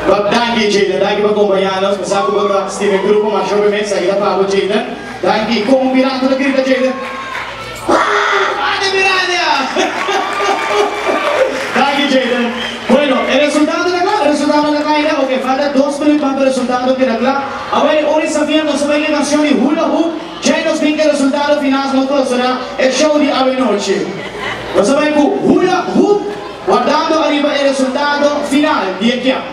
But danki Jayden, danki pa kompañá nos. Mi sa ku bo ta stima e grupo masha hopi mes, esaki ta pa bo Jayden. Danki. Komo Pirata ta grita Jayden? Ande Miranda! Danki Jayden. Bueno, e resultado ta kla? E resultado ta kla ya? Ok, falta dos minuut pa e resultado keda kla. Awor e ora i Safia nos ta bai ku e kansion di Hula Hoop. Djei nos bin ku e resultado final nos klosura e show di awenochi. Nos ta bai ku Hula Hoop wardando ariba e resultado final di e kiamp.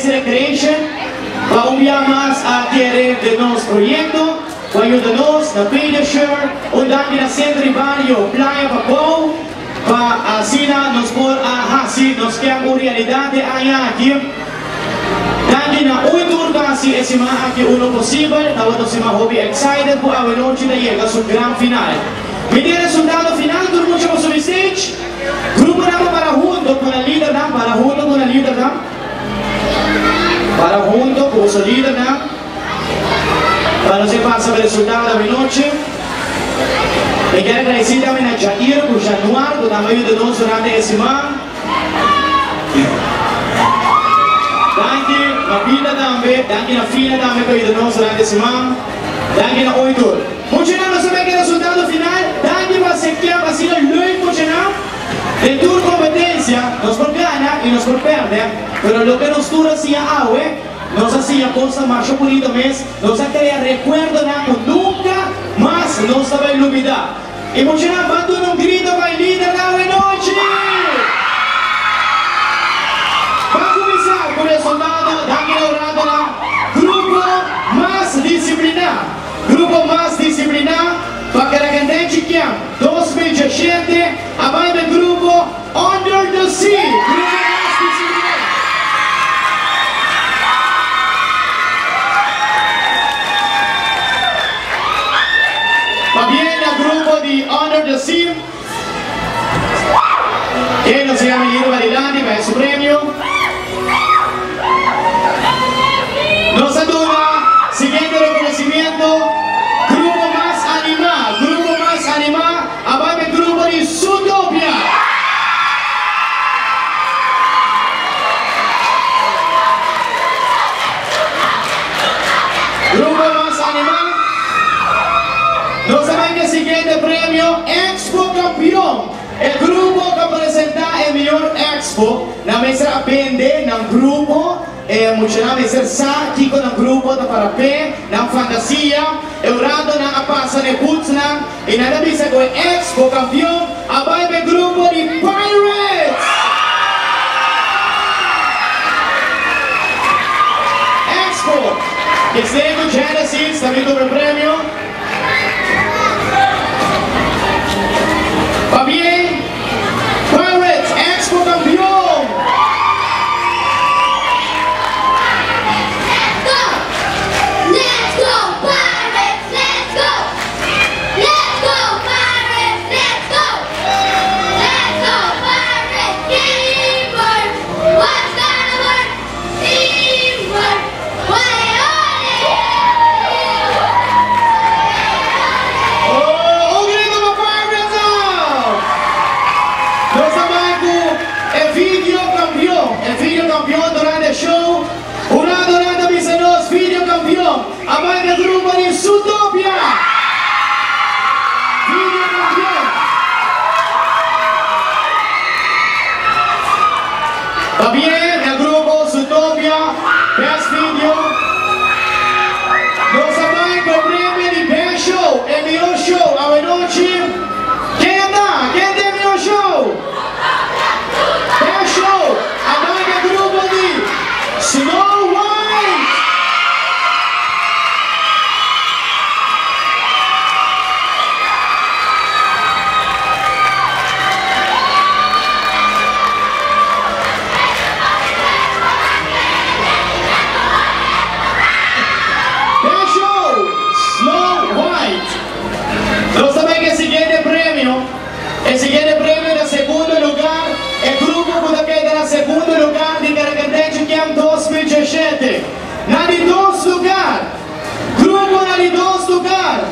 Parks and Recreation, pa un biaha mas a kere den nos proyecto, cu a yuda nos na Pediasure, un danki na Centro di Bario Playa Pabou, pa asina nos por a haci nos camp un realidad e aña aki. Danki na un y tur cu a haci e siman aki uno posibel, tabata un siman hopi excited cu awe nochi ta yega su gran final. Mi tin e resultado final, tur mucha por subi stage. Gruponan pa para hunto cu nan lidernan, para hunto cu nan lidernan, para hunto cu boso lidernan, pa nos e pasa pa resultado awe nochi. Mi kier agradeci tambe na Jair cu Januar cu tambe a yuda nos durante e siman. Danki na Pita tambe, danki na Fina tambe cu a yuda nos durante e siman. Danki na un y tur. Muchanan nos a meke resultado final, danki pa asepta asina leuk muchanan. Den tur competencia nos por gana y nos por perde, pero loke nos tur a siña awe, nos a siña cosnan masha bunito mes, nos a crea recuerdonan cu nunca mas nos ta bay lubida. Y muchanan ban duna un grito pa e lidernan awe nochi! Ban cuminsa cu resultado, danki na oradonan, grupo mas disciplina. Grupo mas disipliná pa Karagandenchi Camp 2017 a bai den grupo Under the Sea, grupo mas disipliná. Pabien na grupo di Under the Sea. Ken nos yama Lido Badilanti pa e su premio. Nos a duna siguiente reconocimiento, Grupo mas animá, grupo mas animá a bai pa e grupo di Zootopia. Grupo mas animá. Nos a bai pa e siguiente premio, Expo Campeon. E grupo ku a presentá e mihor expo nan mester a bende nan grupo, e muchanan mester sa kiko nan grupo ta para p'e, nan fantasia. E un rato nan a pasa n'e boothnan i nan ta bisa ku e expo kampion a bai p'e grupo di Pirates! Expo, Kesey ku Genesis ta bin tuma e premio. Pabien Pirates Expo Campeon! Let's go! Let's go Pirates! Let's go! Let's go Pirates! Let's go! Let's go Pirates! Teamwork! What's gonna work? Teamwork! Oh, un grito pa Pirates! Nos a bai cu e video campeon, e video campeon durante e show. Hurado nan ta bisa nos video campeon a bai cu e grupo di Zootopia! Video campeon! Pabien na grupo Zootopia, best video. Nos a bai cu e premio di best show, e mihor show awenochi. Ken a ta? Ken ta e mihor show? Best show a bai cu e grupo di Snow White. Den show Snow White nos ta bay cu e siguiente premio. E siguiente premio na segundo lugar, e grupo cu ta keda na segundo lugar di Caracandechi Camp 2017. Na di dos lugar, grupo na di dos lugar,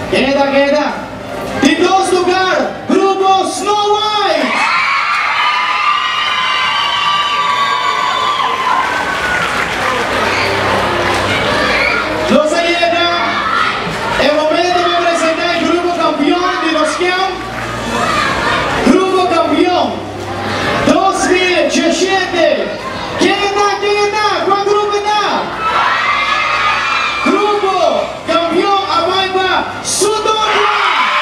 keda keda, di dos lugar, grupo Snow White! Nos a yega e momento pa presenta e grupo campeon di nos camp, Grupo Campeon 2017. Ken ta? Ken ta? Cua grupo ta? Grupo Campeon a bay pa Zootopia!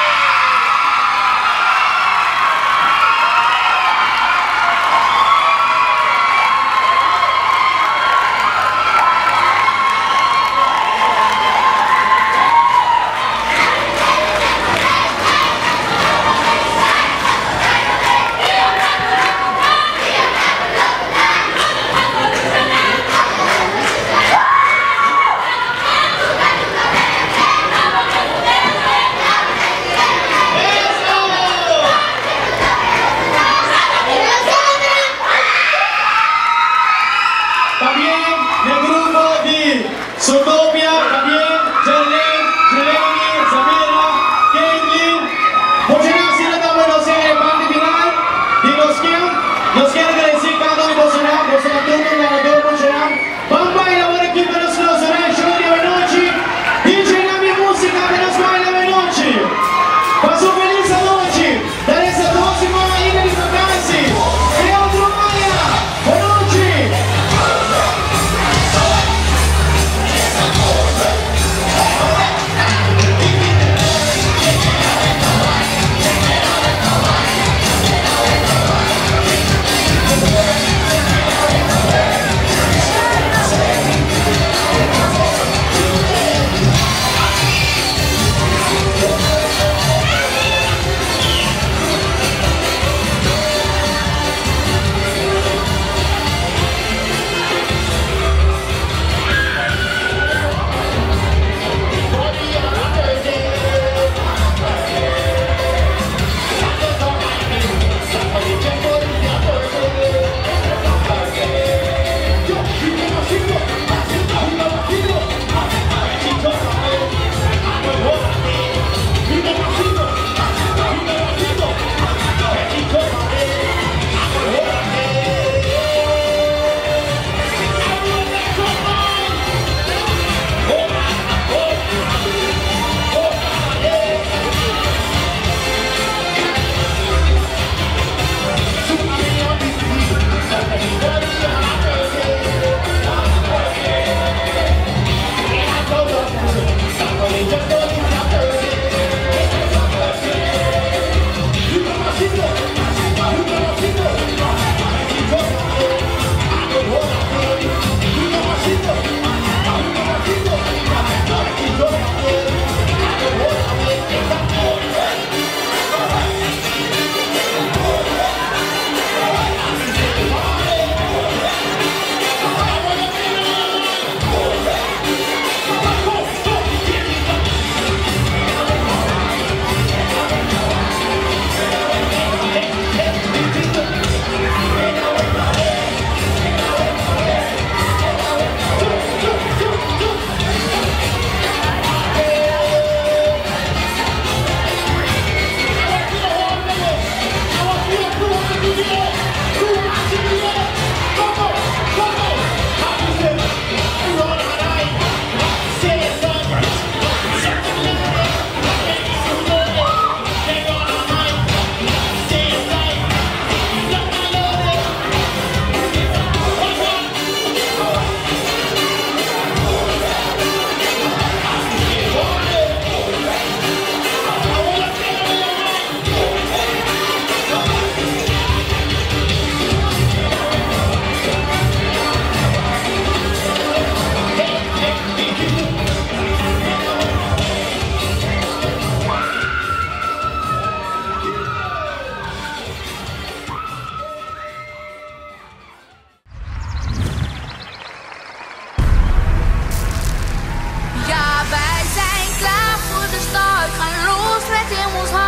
Temos